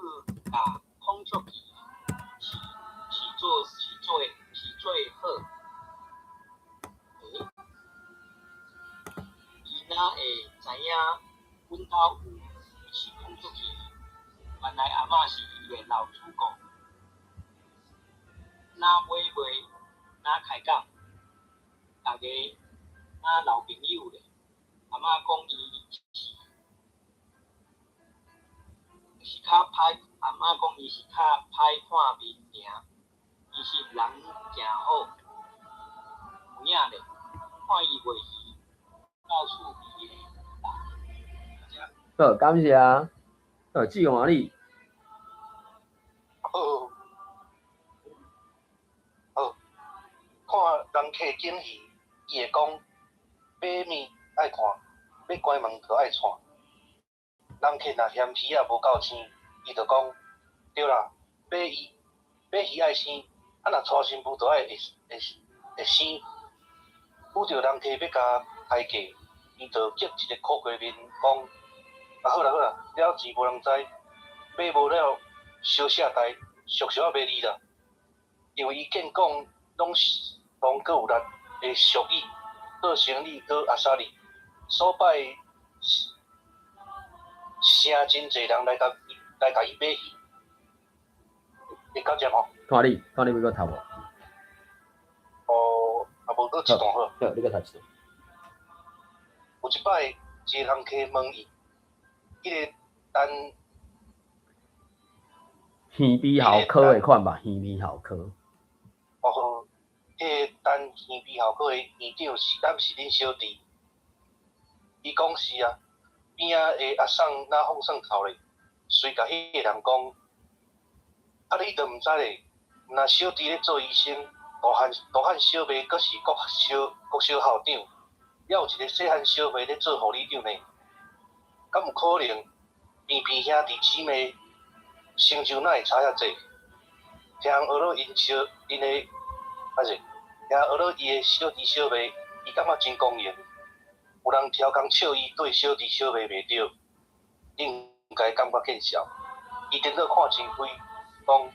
共捧出去，是是做是做是最好。欸，伊哪會知影阮兜有飼孔雀魚？原來阿嬤是伊的老主顧。若買賣，若開講，逐家若老朋友咧。阿嬤講伊是是較歹，阿嬤講伊是較歹看面爾，其實人誠好。有影咧，看伊賣魚，到厝邊的人。好，感謝。好，志宏啊你。好，好，看人客揀魚，伊會講買物愛看，欲關門就愛掣。人客若嫌魚仔無夠鮮，伊就講對啦，買魚買魚愛鮮，啊若娶新婦就愛會會會生。拄著人客欲共開價，伊就激一個苦瓜面，講啊好啦好啦，了錢無人知，買無了相惜代，俗俗仔賣你啦。因為伊見講攏是攏閣有力的俗語，做生意閣阿薩利，所擺誠真濟人來共來共伊買魚，會到遮無？看你，看你欲閣讀無？哦，啊無閣一段好。好，你閣讀一段。有一擺，一個人客問伊，彼個陳耳鼻喉科的款吧，耳鼻喉科。哦好，彼個陳耳鼻喉科的院長是敢是恁小弟？伊講是啊，邊仔的阿嬸若放算頭咧，隨共彼個人講，啊你都毋知咧，毋若小弟咧做醫生，大漢大漢小妹閣是國小國小校長，猶有一個細漢小妹咧做護理長呢，敢有可能平平兄弟姊妹成就哪會差遐濟？聽學了𪜶小𪜶的，啊是，聽學了伊的小弟小妹，伊感覺真光榮。有人刁工笑伊對小弟小妹袂對，應該感覺見笑。伊顛倒看真開，講，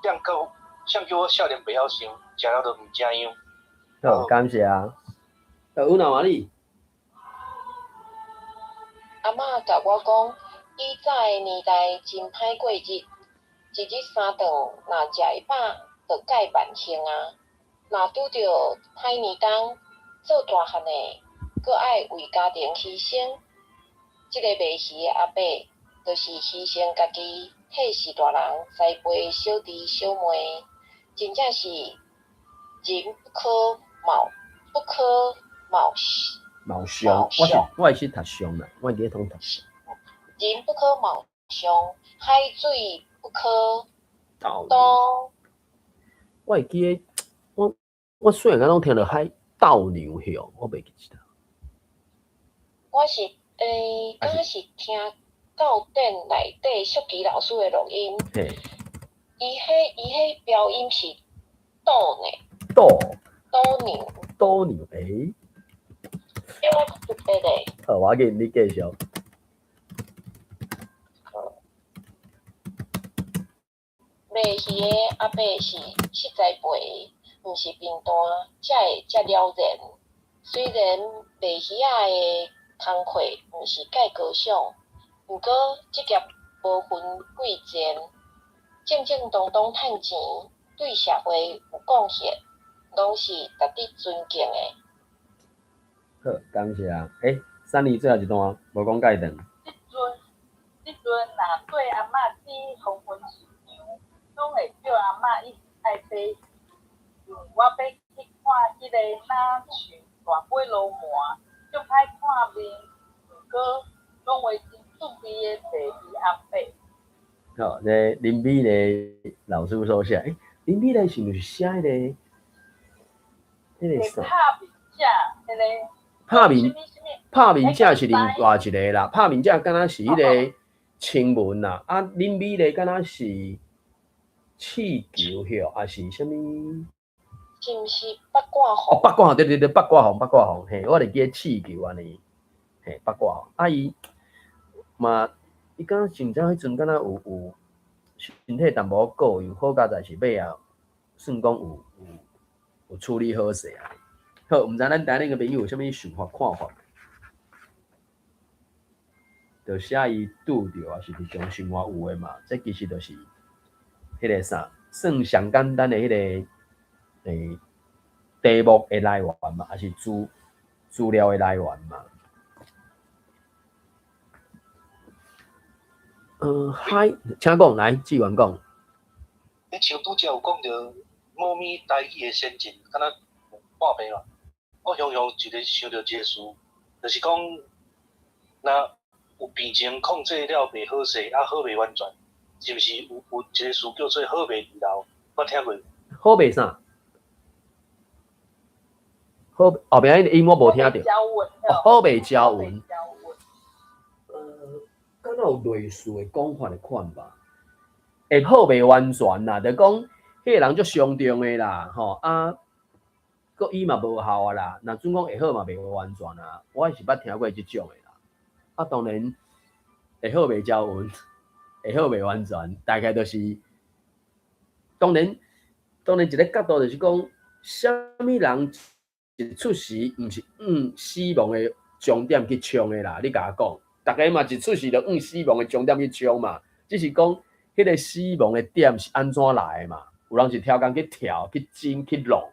誰叫誰叫我少年袂曉想，食了就毋知樣。好，感謝啊。好，有哪話你？阿嬤共我講，以早的年代真歹過日，一日三頓，若食會飽，就蓋萬幸啊。若拄著歹年冬，做大漢的，閣愛為家庭犧牲。這個賣魚的阿伯，就是犧牲家己，替序大人栽培小弟小妹，真正是人不可貌，不可貌貌相，我是我是讀相啦，我記得通讀相。人不可貌相，海水不可倒倒。我會記得，我細漢攏聽著海鬥牛吼，我袂記得。我是敢若是聽教典內底淑琪老師的錄音。伊彼標音是倒呢。倒。倒牛。倒牛，欸。欸，我特別咧。好，我緊你繼續。賣魚的阿伯是實在肥，毋是貧惰，才會遮了然。雖然賣魚仔的工課毋是介高尚，毋過職業無分貴賤，正正當當趁錢，對社會有貢獻，攏是值得尊敬的。好，感謝。欸，珊妮最後一段無講介長。這陣若綴阿嬤去黃昏市場，攏會叫阿嬤一直愛買魚，因為我欲去看彼個若像大尾鱸鰻，足歹看面，毋過講話真趣味的賣魚阿伯。好，這林美麗老師所寫，欸，林美麗是毋是寫彼個啥？拍面者，彼個。拍面者是另外一個啦，拍面者敢若是彼個清文啦，啊，林美麗敢若是氣球吼，抑是啥物？是毋是八卦風？哦，八卦風，對對對，八卦風，八卦風，嘿，我會記得氣球按呢，嘿，八卦風。啊，伊嘛，伊敢若真正彼陣敢若有身體淡薄仔過用，好佳哉是尾仔算講有處理好勢啊。好，毋知咱台頂个朋友有啥物想法看法？就寫伊拄著，抑是日常生活有的嘛？這其實就是彼個啥，算上簡單的彼個題目的來源嘛，抑是資料的來源嘛。嗨，請講，來，志源講。你像拄才有講著某物台語的先進，敢若破病嘛？我常常一個想著一個事，就是講，若有病情控制了袂好勢，啊好袂完全，是毋是有一個詞叫做好袂離老？捌聽過無？好袂啥？好後壁彼個音我無聽著。好袂招魂。敢若有類似的講法的款吧？會好袂完全啦，就講彼個人足傷重的啦，吼啊，閣醫嘛無效啊啦。若準講會好嘛袂完全啊，我也是捌聽過這種的啦。啊，當然會好袂招魂，會好袂完全，大概就是，當然，當然一個角度就是講，啥物人一出世毋是往死亡的終點去衝的啦？你共我講，逐家嘛一出世就往死亡的終點去衝嘛，只是講彼個死亡的點是按怎來的嘛？有人是超工去跳、去爭、去弄，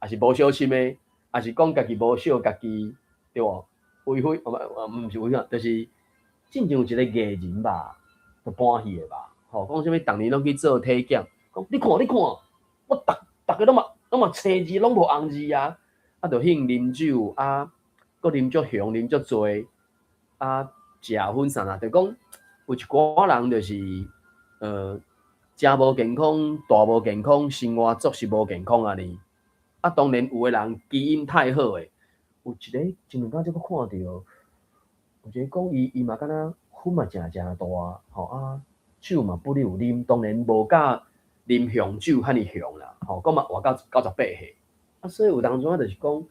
抑是無小心的，抑是講家己無惜家己，對無？違反，毋是違反，就是進前有一個藝人吧，就搬戲的吧，吼，講啥物？逐年攏去做體檢，講你看，你看，我逐家攏嘛青字，攏無紅字啊，啊，就興啉酒啊，閣啉足雄，啉足濟，啊，食薰啥啦，就講有一寡人就是，食無健康，大無健康，生活作息無健康按呢。啊，當然有的人基因太好的，有一個前兩工才閣看著，有一個講伊嘛敢若薰嘛誠誠大，吼啊，酒嘛不哩有啉，當然無甲啉雄酒遐爾雄啦，吼，閣嘛活到98歲。啊，所以有當陣仔就是講，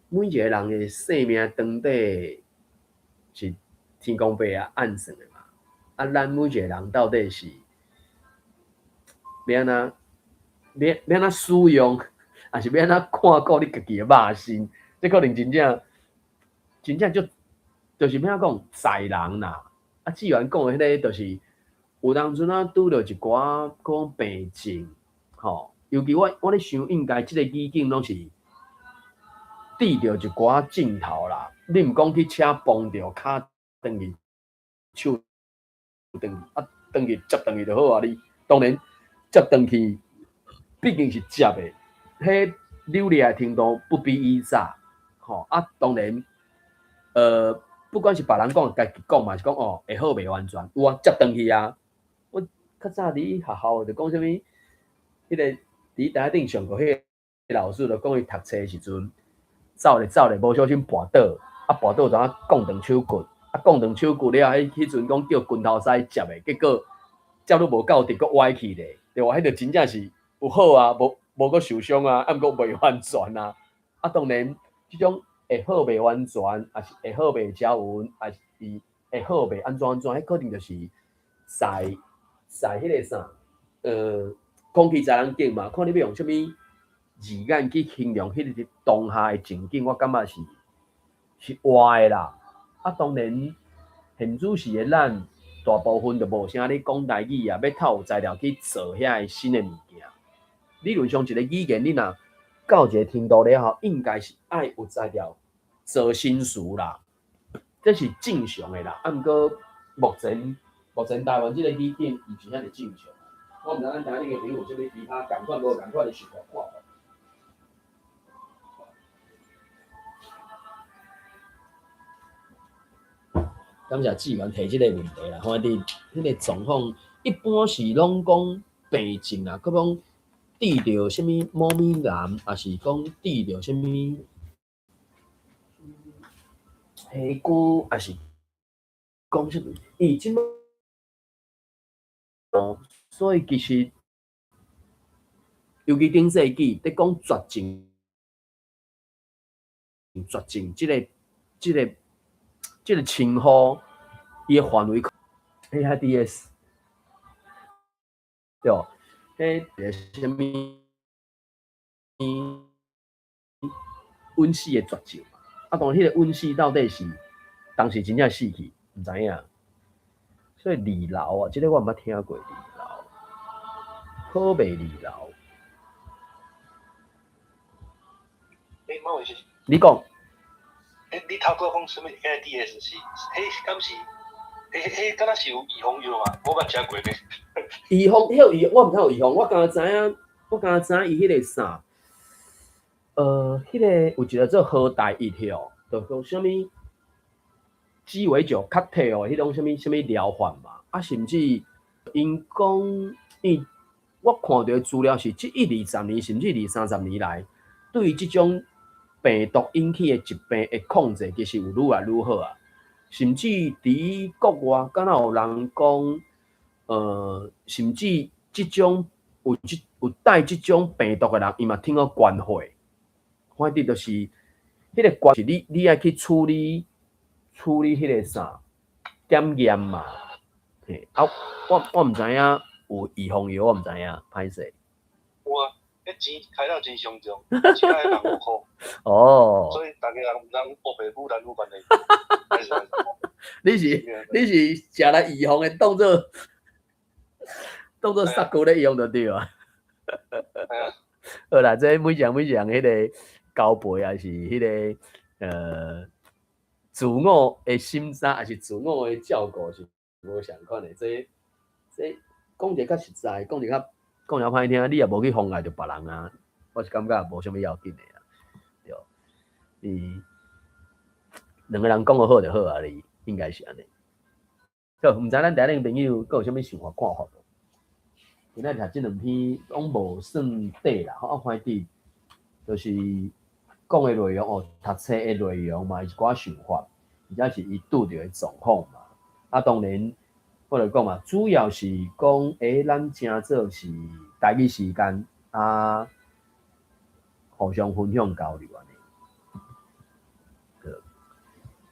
每一個人的生命長短是天公伯啊按算的嘛。啊，咱每一個人到底是欲按怎？欲按怎使用，抑是欲按怎看顧你家己的肉身？這可能真正真正足，就是欲按怎講，在人啦。啊，志源講的彼個就是有當陣啊，拄著一寡講病症，吼，尤其我咧想，應該這個語境攏是對著一寡鏡頭啦。你毋講去車碰著，跤斷去，手斷去，啊，斷去接斷去就好啊。你當然接斷去，畢竟是接的，彼扭裂的程度不比以早，吼啊，當然，不管是別人講，家己講嘛，是講哦，會好袂完全，有啊，接斷去啊。我較早佇學校就講啥物，彼個佇台頂上課彼个老師就講伊讀冊的時陣，走咧走咧，無小心跋倒，啊跋倒就啊摃斷手骨，啊摃斷手骨了，彼彼陣講叫拳頭師接的，結果接愈無夠直，閣歪去咧，對無？彼就真正是有好啊，無無閣受傷啊，啊毋過袂完全啊。啊當然，這種會好袂完全，抑是會好袂招勻，抑是會好袂按怎按怎，彼可能就是在在彼个啥，空氣在人境嘛，看你欲用啥物字眼去形容彼个當下的情景，我感覺是是活的啦。啊，當然現主時的咱大部分就無啥咧講台語啊，欲透有材料去做遐个新的物件。理論上一個語言，你若到一個程度了後，應該是愛有材料做新詞啦，這是正常的啦。啊，毋過目前台灣這個語境毋是遐爾正常。我毋知咱台灣的朋友有啥物其他仝款無仝款的想法看法。感謝志源提這個問題啦，反正彼個狀況一般是攏講病症啊，閣講治著啥物某物癌，抑是講治著啥物皮膚，抑是講啥物？伊這擺，所以其實，尤其頂世紀佇講絕症，絕症這个、這个、這个稱呼，伊的範圍 AIDS 對無？彼個啥物穩死的絕症嘛？啊，當然，彼個穩死到底是當時真正死去，毋知影。所以二樓啊，這个我毋捌聽過二樓，好袂二樓。欸，馬偉是。你講。欸，你頭拄仔講啥物 AIDS 是？彼敢是？彼彼敢若是有預防藥嘛？我捌食過呢。預防，彼有預，我毋知有預防，我敢若知影，我敢若知影伊彼個啥？彼個有一個做何大一吼，就講啥物雞尾酒、cocktail 彼種啥物啥物療法嘛？啊，甚至𪜶講，伊我看著資料是這一二十年，甚至二三十年來，對於這種病毒引起的疾病的控制，其實有愈來愈好啊。甚至佇國外，敢若有人講，甚至這種有這有帶這種病毒的人，伊嘛挺好捐血。反正就是，彼个關是你你愛去處理處理彼个啥檢驗嘛。嘿，啊，我我毋知影有預防藥，我毋知影，歹勢。有啊，彼錢開了真傷重，一擺六五箍。哦。所以逐家人毋通烏白母男女關係。你是你是食來預防的，當做當做殺雞咧用就對啊。好啦，這每一人每一人彼个交陪，抑是彼个自我的審查，抑是自我的照顧是無仝款的。這這講一個較實在，講一個較講較歹聽，你也無去妨礙著別人啊。我是感覺無啥物要緊的啊，對。你兩個人講個好就好啊，你應該是按呢。好，毋知咱台頂朋友閣有啥物想法看法無？今仔日這兩篇攏無算短啦，啊，反正就是講的內容哦，讀冊的內容嘛，伊一寡想法，而且是伊拄著的狀況嘛。啊，當然，我就講嘛，主要是講，咱誠做是台語時間啊，互相分享交流按呢。好，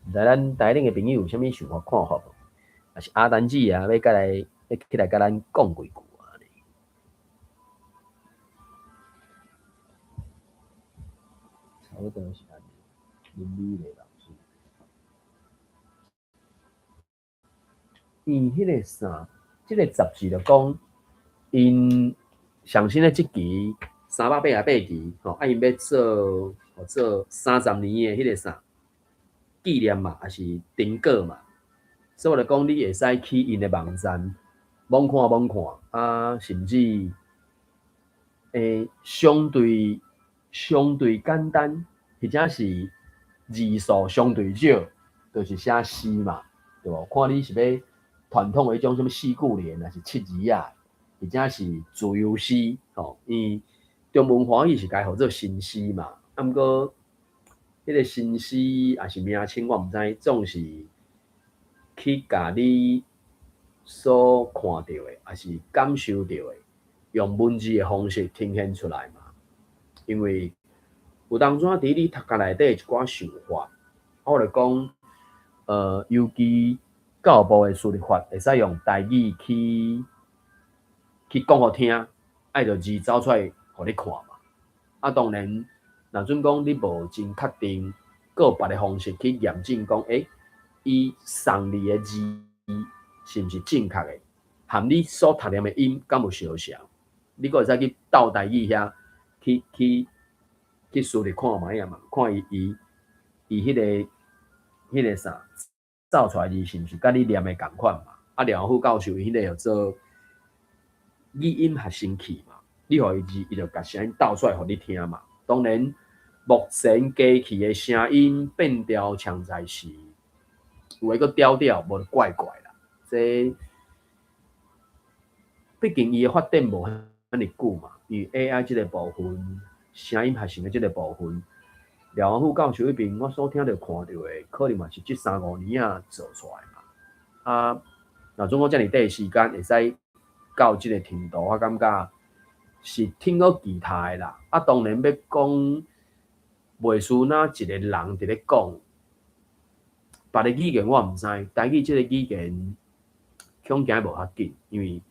毋知咱台頂的朋友有啥物想法看法無？抑是阿丹姊啊，欲過來，欲起來共咱講幾句按呢。差不多是按呢，林美麗老師。伊彼个啥，這个雜誌就講，𪜶上新的這期388期，吼，啊，𪜶欲做，做30年的彼个啥紀念嘛，抑是成果嘛。所以我就講，你會使去𪜶的網站，罔看罔看，啊，甚至，相對相對簡單，或者是字數相對少，就是寫詩嘛，對無？看你是欲傳統的彼種啥物四句聯，抑是七字仔，或者是自由詩，吼，伊中文華語是共號做新詩嘛，啊，毋過彼個新詩抑是名稱，我毋知，總是去共你所看著的，抑是感受著的，用文字的方式呈現出來嘛。因為有當陣佇你讀冊內底一寡想法，我著講，尤其教育部的輸入法會使用台語去講予聽，愛著字走出來予你看嘛。啊，當然，若準講你無真確定，閣有別个方式去驗證講，伊送你的字是毋是正確的，含你所讀念的音敢有相像，你閣會使去鬥台語遐去輸入看覓仔嘛，看伊彼個啥走出來字是毋是佮你念的仝款嘛？啊，廖副教授伊彼個叫做語音合成器嘛，你予伊字，伊就共聲音鬥出來予你聽嘛。當然，目前機器的聲音變調常在是有的閣調調，無就怪怪啦。這畢竟伊的發展無遐爾久嘛，因為 AI 這個部分，聲音合成的這個部分，廖副教授彼邊我所聽著看著的，可能嘛是這三五年仔做出來嘛。啊，若準講遮爾短時間會使到這個程度，我感覺是挺閣期待的啦。啊，當然欲講袂輸若一個人佇咧講，別个語言我毋知，台語這個語言恐驚無較緊，因為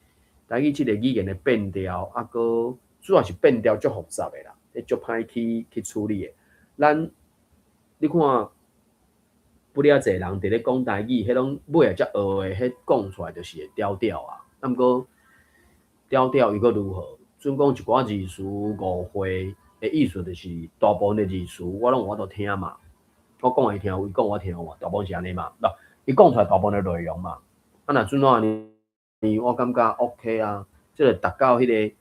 台語這個語言的變調，啊，閣主要是變調足複雜的啦，彼足歹去處理的。咱你看，不了濟人佇咧講台語，彼攏尾仔才學的，彼講出來就是會調調啊。啊，毋過調調又閣如何？準講一寡字詞誤會的意思，就是大部分的字詞我攏有法度聽嘛。我講伊聽有，伊講我聽有嘛，大部分是按呢嘛。喏，伊講出來大部分的內容嘛。啊，若準按呢，我感覺 OK 啊。這個達到彼個學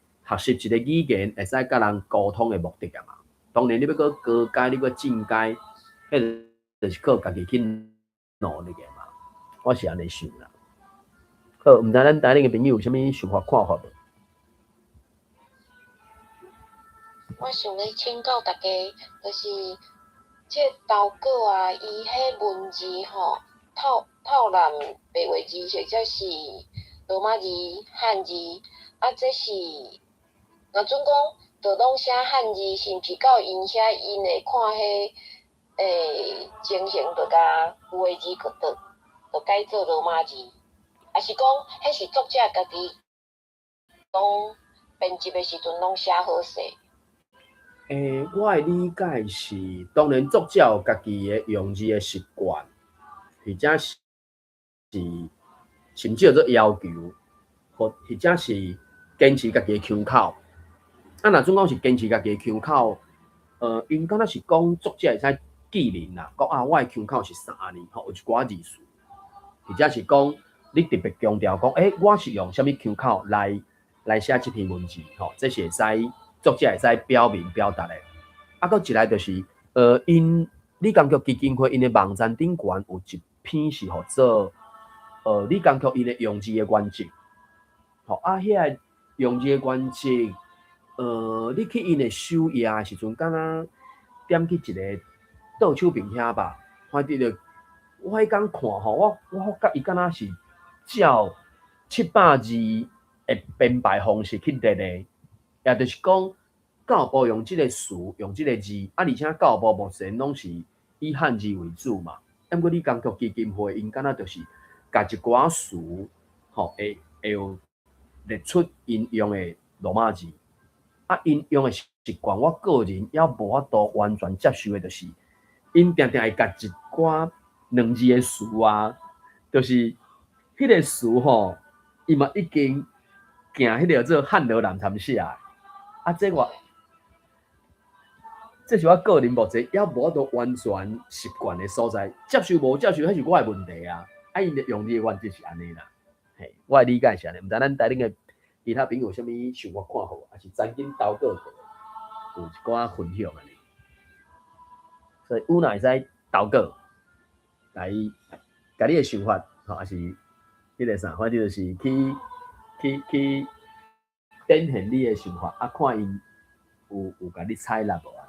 習一個語言會使佮人溝通的目的啊嘛。當然，你欲閣高階，你閣進階，彼個就是靠家己去努力的嘛。我是按呢想啦。好，毋知咱台頂的朋友有啥物想法看法無？我想欲請教大家，就是這個投稿啊，伊彼文字吼，透透南白話字或者是羅馬字、漢字，啊，這是若準講，就攏寫漢字，是毋是到𪜶遐𪜶會看彼情形，就共有的字，就改做羅馬字，抑是講彼是作者家己講編輯的時陣攏寫好勢？我的理解是，當然作者有家己的用字的習慣，或者是甚至有做要求，或者是堅持家己的腔口。啊，若準講是堅持家己的腔口，𪜶敢若是講作者會使記認啦，講啊，我的腔口是啥呢？吼，有一寡字詞，或者是講你特別強調講，我是用啥物腔口來寫這篇文字，吼，這是會使作者會使表明表達的。啊，閣一來就是，𪜶李江菊基金會𪜶的網站頂懸有一篇是號做，李江菊𪜶的用字的原則，吼，啊，遐個用字的原則，你去𪜶的首頁的時陣，敢若點去一個倒手邊遐吧，反正就我彼工看吼，我發覺伊敢若是照700字的編排方式去列的，也就是講，教育部用這個詞，用這個字，啊，而且教育部目前攏是以漢字為主嘛，啊，毋過李江菊基金會𪜶敢若就是共一寡詞，吼，會有列出𪜶用的羅馬字，啊，𪜶用的習慣，我個人猶無法度完全接受的，就是𪜶定定會共一寡兩字的詞啊，就是彼個詞吼，伊嘛已經行彼個做漢羅南參寫的，啊，這是我個人目前猶無法度完全習慣的所在，接受無接受，彼是我的問題啊。啊，𪜶的用字的原則是按呢啦，嘿，我的理解是按呢，毋知咱台頂的其他朋友有啥物想法看法，抑是曾經投稿過，有一寡分享按呢。所以有若會使投稿，來共你的想法，吼，抑是彼個啥，反正就是去展現你的想法，啊，看𪜶 有共你採納無啊？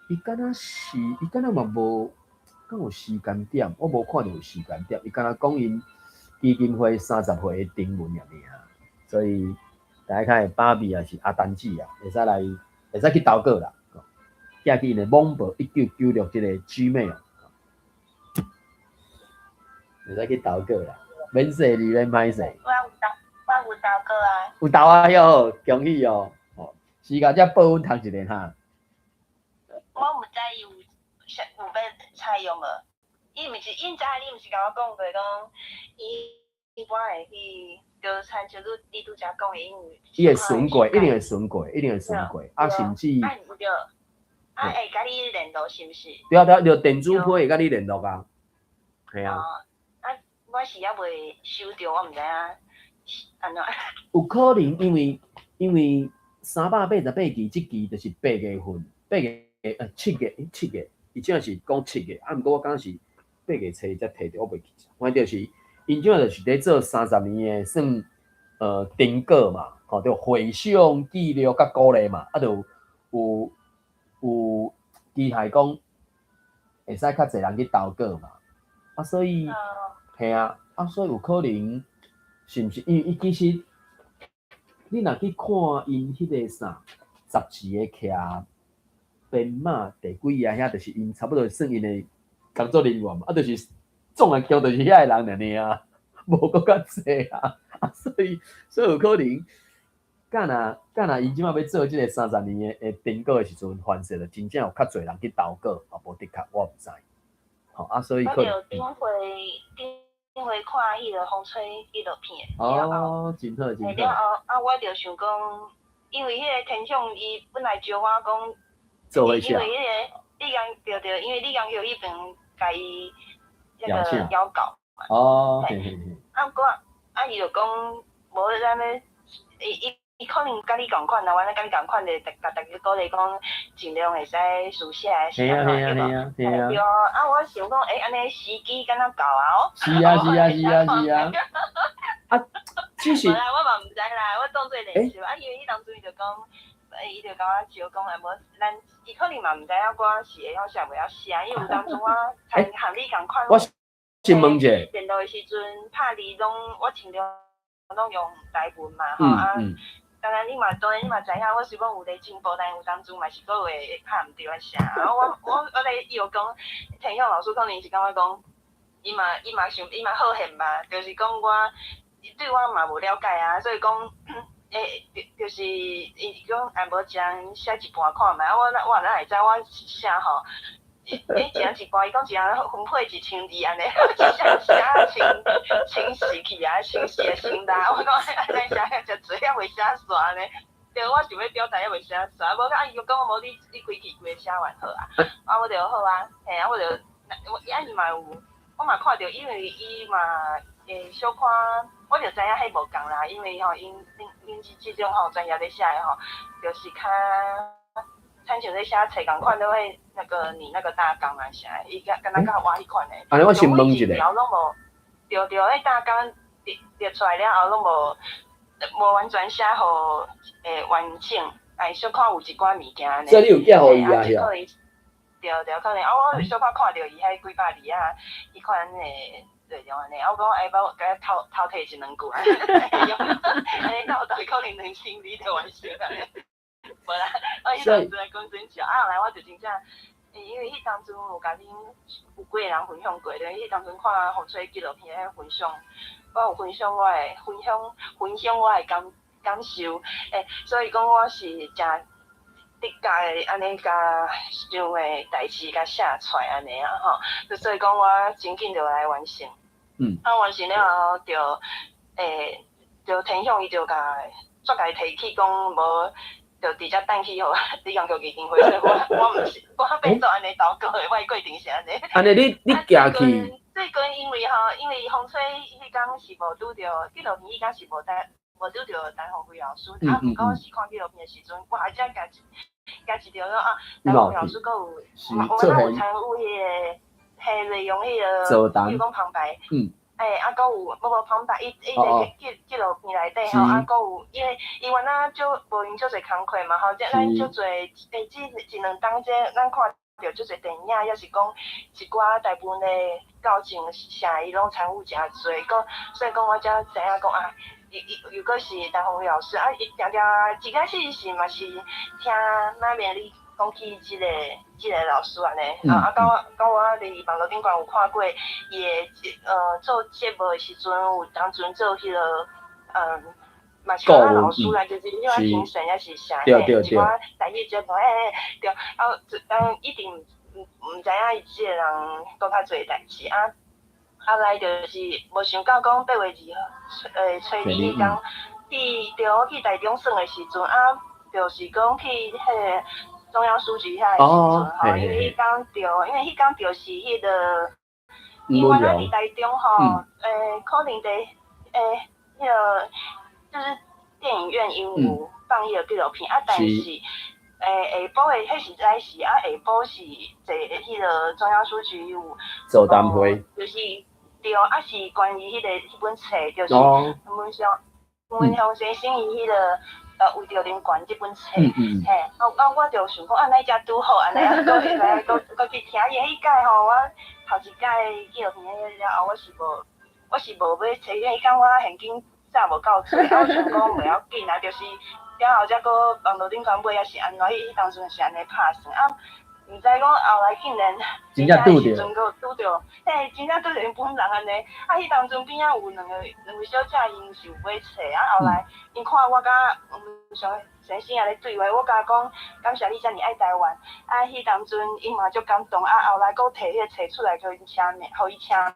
伊敢若是，伊敢若嘛無，敢有時間點，我無看著有時間點。伊敢若講𪜶基金會30歲的征文爾爾，所以大家看芭比也是阿丹姊啊，會使來，會使去投稿啦。寄去𪜶的網報1996這個 Gmail，會使去投稿啦，免勢利，免歹勢。我有投，我有投稿啊。有投啊，喲，恭喜哦！哦，時間才報阮讀一下哈。我毋知伊有有欲採用無？伊毋是，伊知你毋是共我講過講，伊一般會去，就親像你拄才講的，因為伊會巡過，一定會巡過，一定會巡過，啊，甚至啊，對，啊會共你聯絡是毋是？對啊對啊，就電子批會共你聯絡啊，係啊。哦，啊，我是猶未收著，我毋知影按怎。有可能因為388期這期就是8月份，8月7月，伊這是講七月，啊，毋過我感覺是8月初才提著，我袂記得。反正就是，𪜶這就是咧做30年的算成果嘛，吼，就回想記錄佮鼓勵嘛，啊，就有期待講會使較濟人去投稿嘛，啊，所以，嘿啊，啊，所以有可能是毋是？因為伊其實你若去看𪜶彼個啥雜誌的徛編碼第幾頁遐，就是𪜶差不多算𪜶的工作人員嘛，啊，就是總來強就是遐个人爾爾啊，無閣較濟啊，啊，所以有可能，敢若𪜶這擺欲做這個30年的成果的時陣，反正就真正有較濟人去投稿，啊，無的確我毋知，吼啊，所以可能。我就頂回頂回看彼個風吹紀錄片哦，真好真好。了後啊，我就想講，因為彼個天祥伊本來招我講，做伙寫。因為彼個李剛對對，因為李剛橋彼邊共伊那個邀稿嘛。哦，嘿嘿嘿。啊，毋過啊，伊就講無咱欲，伊可能佮你仝款啊，阮共你仝款的，共逐家鼓勵講，盡量會使書寫是按怎對無？對啊，啊，我想講，欸，按呢時機敢若到啊？哦。是啊是啊是啊是啊。啊，其實。無啦，我嘛毋知啦，我當做練習啊，因為彼當陣伊就講，伊就共我招講，啊無，咱伊可能嘛毋知影我是會曉寫袂曉寫，因為有當陣我和你仝款。我先問者。電腦的時陣拍字攏我盡量攏用台文嘛，吼啊。當然你嘛當然你嘛知影，我雖講有咧進步，但有當陣嘛是閣會拍毋對啊啥。啊，我咧伊又講，天祥老師可能是感覺講，伊嘛想伊嘛好現吧，就是講我對我嘛無了解啊，所以講，欸，就是伊講啊無將寫一半看覓，啊我哪會知我寫吼，欸，一人一半，伊講一人分配1000字按呢，寫寫清清死去啊，清死的清啦，我講按呢寫遮濟，猶未寫煞按呢。對，我想欲表達猶未寫煞，無啊伊就講無你規氣規个寫完好啊，啊我就好啊，嘿啊我就，我啊伊嘛有，我嘛看著，因為伊嘛會小可，我就知影彼無仝啦，因為吼𪜶𪜶這種吼專業咧寫的吼，就是較親像咧寫冊仝款，都會那個擬那個大綱啊啥，伊敢若較倚彼款的。按呢我先問一下。條攏無，對對，彼大綱列列出來了後，攏無完全寫予完整，哎，小可有一寡物件按呢。所以你有寄予伊啊？對對，可能啊，我小可看著伊彼幾百字啊，彼款的內容按呢，啊，我講哎，我共偷偷提一兩句，按呢鬥鬥可能2000字就完成啊。無啦，我彼當陣講真笑，啊後來我就真正，因為彼當陣有共恁有幾個人分享過咧，彼當陣看風吹紀錄片彼分享，我有分享我的分享我的感受，欸，所以講我是誠直覺的按呢共想的代誌共寫出來按呢啊吼，所以講我真緊就來完成。啊完成了後就，欸，就天祥伊就共煞共伊提起講無。就直接等去予李江橋基金會，所以我毋是我變做按呢投稿的，我的過程是按呢。按呢你寄去。最近因為吼，因為風吹彼工是無拄著紀錄片，彼工是無拄著陳鴻輝老師。啊，毋過我是看紀錄片的時陣，哇，才驚一著講啊，陳鴻輝老師閣有，我有參與彼個，彼內容彼個，比如講旁白。欸，啊，閣有無無旁白，伊伊佇紀錄片內底吼，啊，閣有，因為伊原來足無閒足濟工課嘛吼，這咱足濟欸，這一兩冬這咱看著足濟電影，抑是講一寡台灣的教程啥，伊攏參與誠濟，閣所以講我才知影講啊，伊伊又閣是陳鴻飛老師啊，伊定定一開始是嘛是聽媽咪你講起這個老師按呢，啊啊，佮我佇網路頂懸有看過伊的做節目的時陣，有當陣做彼個嘛是敢若老師啦，就是你話評審抑是啥嘿，一寡台語節目嘿，對，啊，咱一定毋知影伊這個人講較濟代誌啊，後來就是無想到講8月2號，初二彼工去對去台中耍的時陣啊，就是講去彼個中央書局遐的時陣吼，因為彼工對，因為彼工就是彼個，因為咱佇台中吼，可能佇彼個就是電影院𪜶有放彼個紀錄片啊，但是下晡的彼是早時啊，下晡是坐彼個中央書局有座談會，就是對，啊是關於彼個彼本冊，就是吳文雄先生伊彼個為著人權這本冊，嘿，啊啊我就想講啊，來遮拄好按呢，啊，閣會使閣去聽伊彼屆吼，我頭一屆紀錄片了後，我是無買冊，因為彼工我現金早無夠濟，啊我想講袂要緊啊，就是了後才閣網路頂懸買，抑是按怎，彼當陣是按呢拍算啊，毋知講後來竟然真正拄著，時陣閣拄著，嘿，真正拄著𪜶本人按呢，啊，彼當陣邊仔有兩位小姐，𪜶是有買冊，啊，後來𪜶看我佮吳文雄先生按呢對話，我共伊講感謝你遮爾愛台灣，啊，彼當陣𪜶嘛足感動，啊，後來閣提彼個冊出來，予𪜶簽名，予伊簽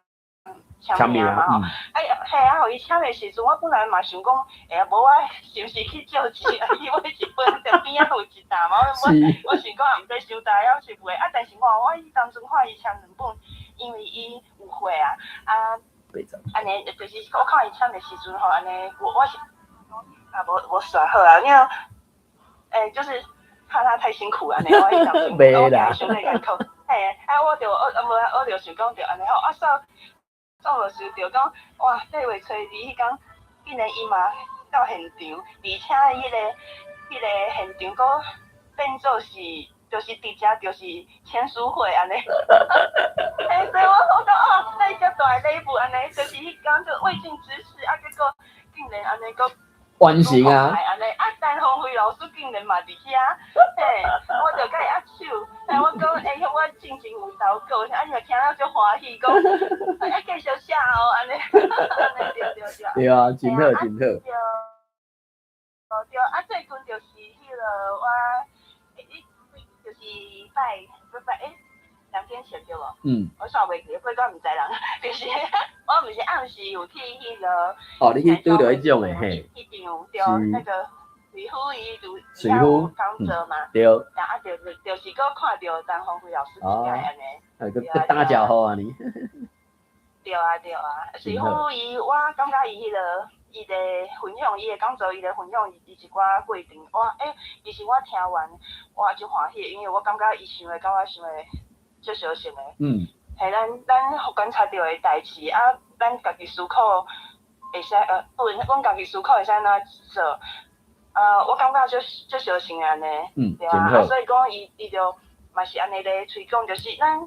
簽名嘛吼，哎，嘿，啊，予伊簽的時陣，我本來嘛想講，欸，無我是毋是去借錢，啊，去買一本，著邊仔有一沓嘛，我想講也毋使傷大，抑是袂，啊，但是我彼當陣看伊簽兩本，因為伊有歲啊，啊，按呢就是我看伊簽的時陣吼，按呢我是啊無無煞好啊，因為，就是怕他太辛苦按呢，我彼當陣我家己想欲共苦，嘿，啊，我就我啊無我就想講著按呢吼，啊，宋老師就講，哇，8月初二彼工，竟然伊嘛到現場，而且彼個現場閣變做是，就是直接就是簽書會按呢。嘿，所以我講哦，那遮大的禮物按呢，就是彼工就未盡之事，啊，結果竟然按呢閣完成啊！按呢，啊，陳鴻飛老師竟然嘛佇遐，嘿，我就共伊握手，嘿，我講，欸，我進前有投稿，啊，伊嘛聽了足歡喜，講，啊，繼續寫哦，按呢，按呢，對對對。對啊，真好真好。對，對，啊，最近就是彼個我，欸，就是拜拜拜，欸，2天前對無？嗯。我煞袂記，過我毋知人，就是我毋是暗時有去彼個。哦，你去拄著彼種的嘿。彼場對，那個水夫伊就水夫講座嘛。對。啊，就是閣看著陳鴻飛老師一屆按呢。啊，閣打招呼按呢。對啊對啊，水夫伊，我感覺伊彼個，伊咧分享伊的講座，伊咧分享伊一寡過程，我欸，其實我聽完我足歡喜，因為我感覺伊想的佮我想的足相像的。嘿，咱觀察著的代誌啊，咱家己思考會使阮家己思考會使按怎做？啊，我感覺足足相像按呢。對啊，啊，所以講伊就嘛是按呢咧推廣，就是咱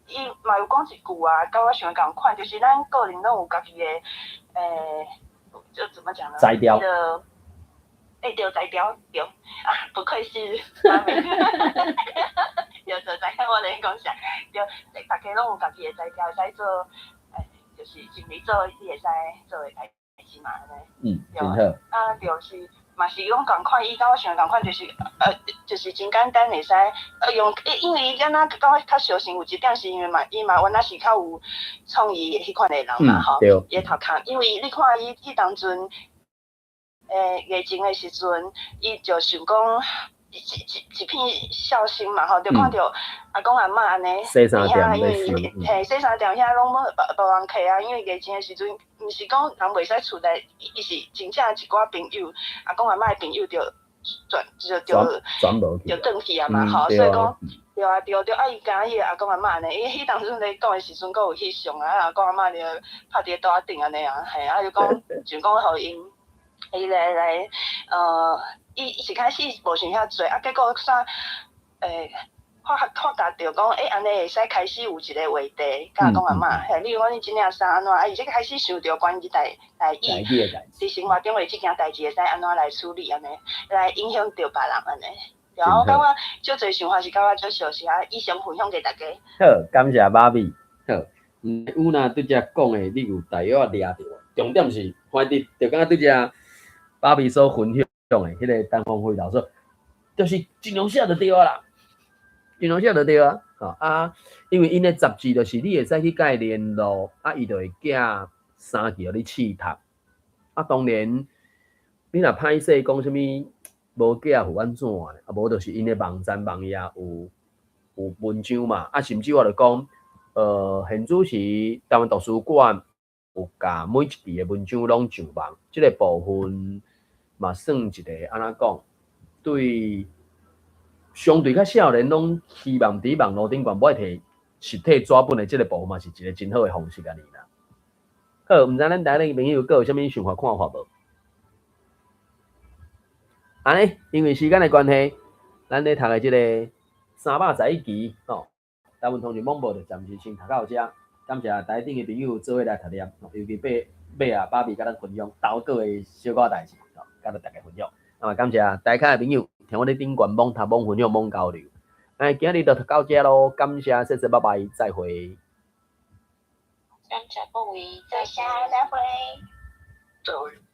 伊嘛有講一句啊，佮我想的仝款，就是咱個人攏有家己的，就怎麼講呢？才調。欸，對，才調對，啊，不愧是阿明，對，就知影我咧講啥，對，逐家攏有家己的才調，會使做，就是盡力做你會使做的代誌嘛，按呢。嗯，對啊，就是嘛是攏仝款，伊佮我想的仝款，就是就是真簡單會使，用，因為伊敢若佮我較相像有一點是因為嘛，伊嘛原來是較有創意的彼款的人嘛，吼，伊的頭殼，因為你看伊彼當陣，疫情的時陣，伊就想講一片孝心嘛，吼，就看著阿公阿嬤按呢，洗衫遐因為嘿洗衫店遐攏無無人客啊，因為疫情的時陣，毋是講人袂使出來，伊是真正一寡朋友，阿公阿嬤的朋友就轉就就就轉去啊嘛，吼，所以講，對啊對對，啊伊敢伊阿公阿嬤按呢，伊彼當陣咧講的時陣，閣有翕相啊，阿公阿嬤就拍佇桌仔頂按呢啊，嘿，啊就講想講予𪜶，伊來來，伊一開始無想遐濟，啊結果煞，發發覺著講，欸，按呢會使開始有一個話題，佮阿公阿嬤，嘿，例如講你這領衫按怎，啊伊才開始想著關於台台語，佇生活中的這件代誌會使按怎來處理按呢，來影響著別人按呢。對啊，我感覺足濟想法是感覺足相似啊，以上分享給大家。好，感謝芭比。好，有若對這講的，你有大約掠著無？重點是，反正就敢若對這芭比所分享的彼個陳芳輝老師，就是盡量寫就對啊啦，盡量寫就對啊。吼啊，因為𪜶的雜誌就是你會使去共伊聯絡，啊，伊就會寄三期予你試讀。啊，當然，你若歹勢講啥物無寄有按怎的，啊，無就是𪜶的網站網頁有文章嘛，啊，甚至我就講，現此時台灣圖書館有共每一期的文章攏上網，這個部分嘛算一個按怎講，對相對較少年攏希望佇網路頂懸，無愛提實體紙本的這個部分嘛，是一個真好的方式按呢啦。好，毋知咱台灣的朋友閣有啥物想法看法無？按呢，因為時間的關係，咱咧讀的這個311期吼，台灣通訊網報就暫時先讀到遮。感謝台頂的朋友做伙來讀念，尤其尾尾啊，芭比共咱分享投稿的小可代誌，吼，共咱大家分享。那麼感謝台下的朋友聽我咧頂懸網讀網分享網交流。哎，今日就讀到遮囉，感謝，謝謝，拜拜，再會。感謝各位，再謝，再會。再會。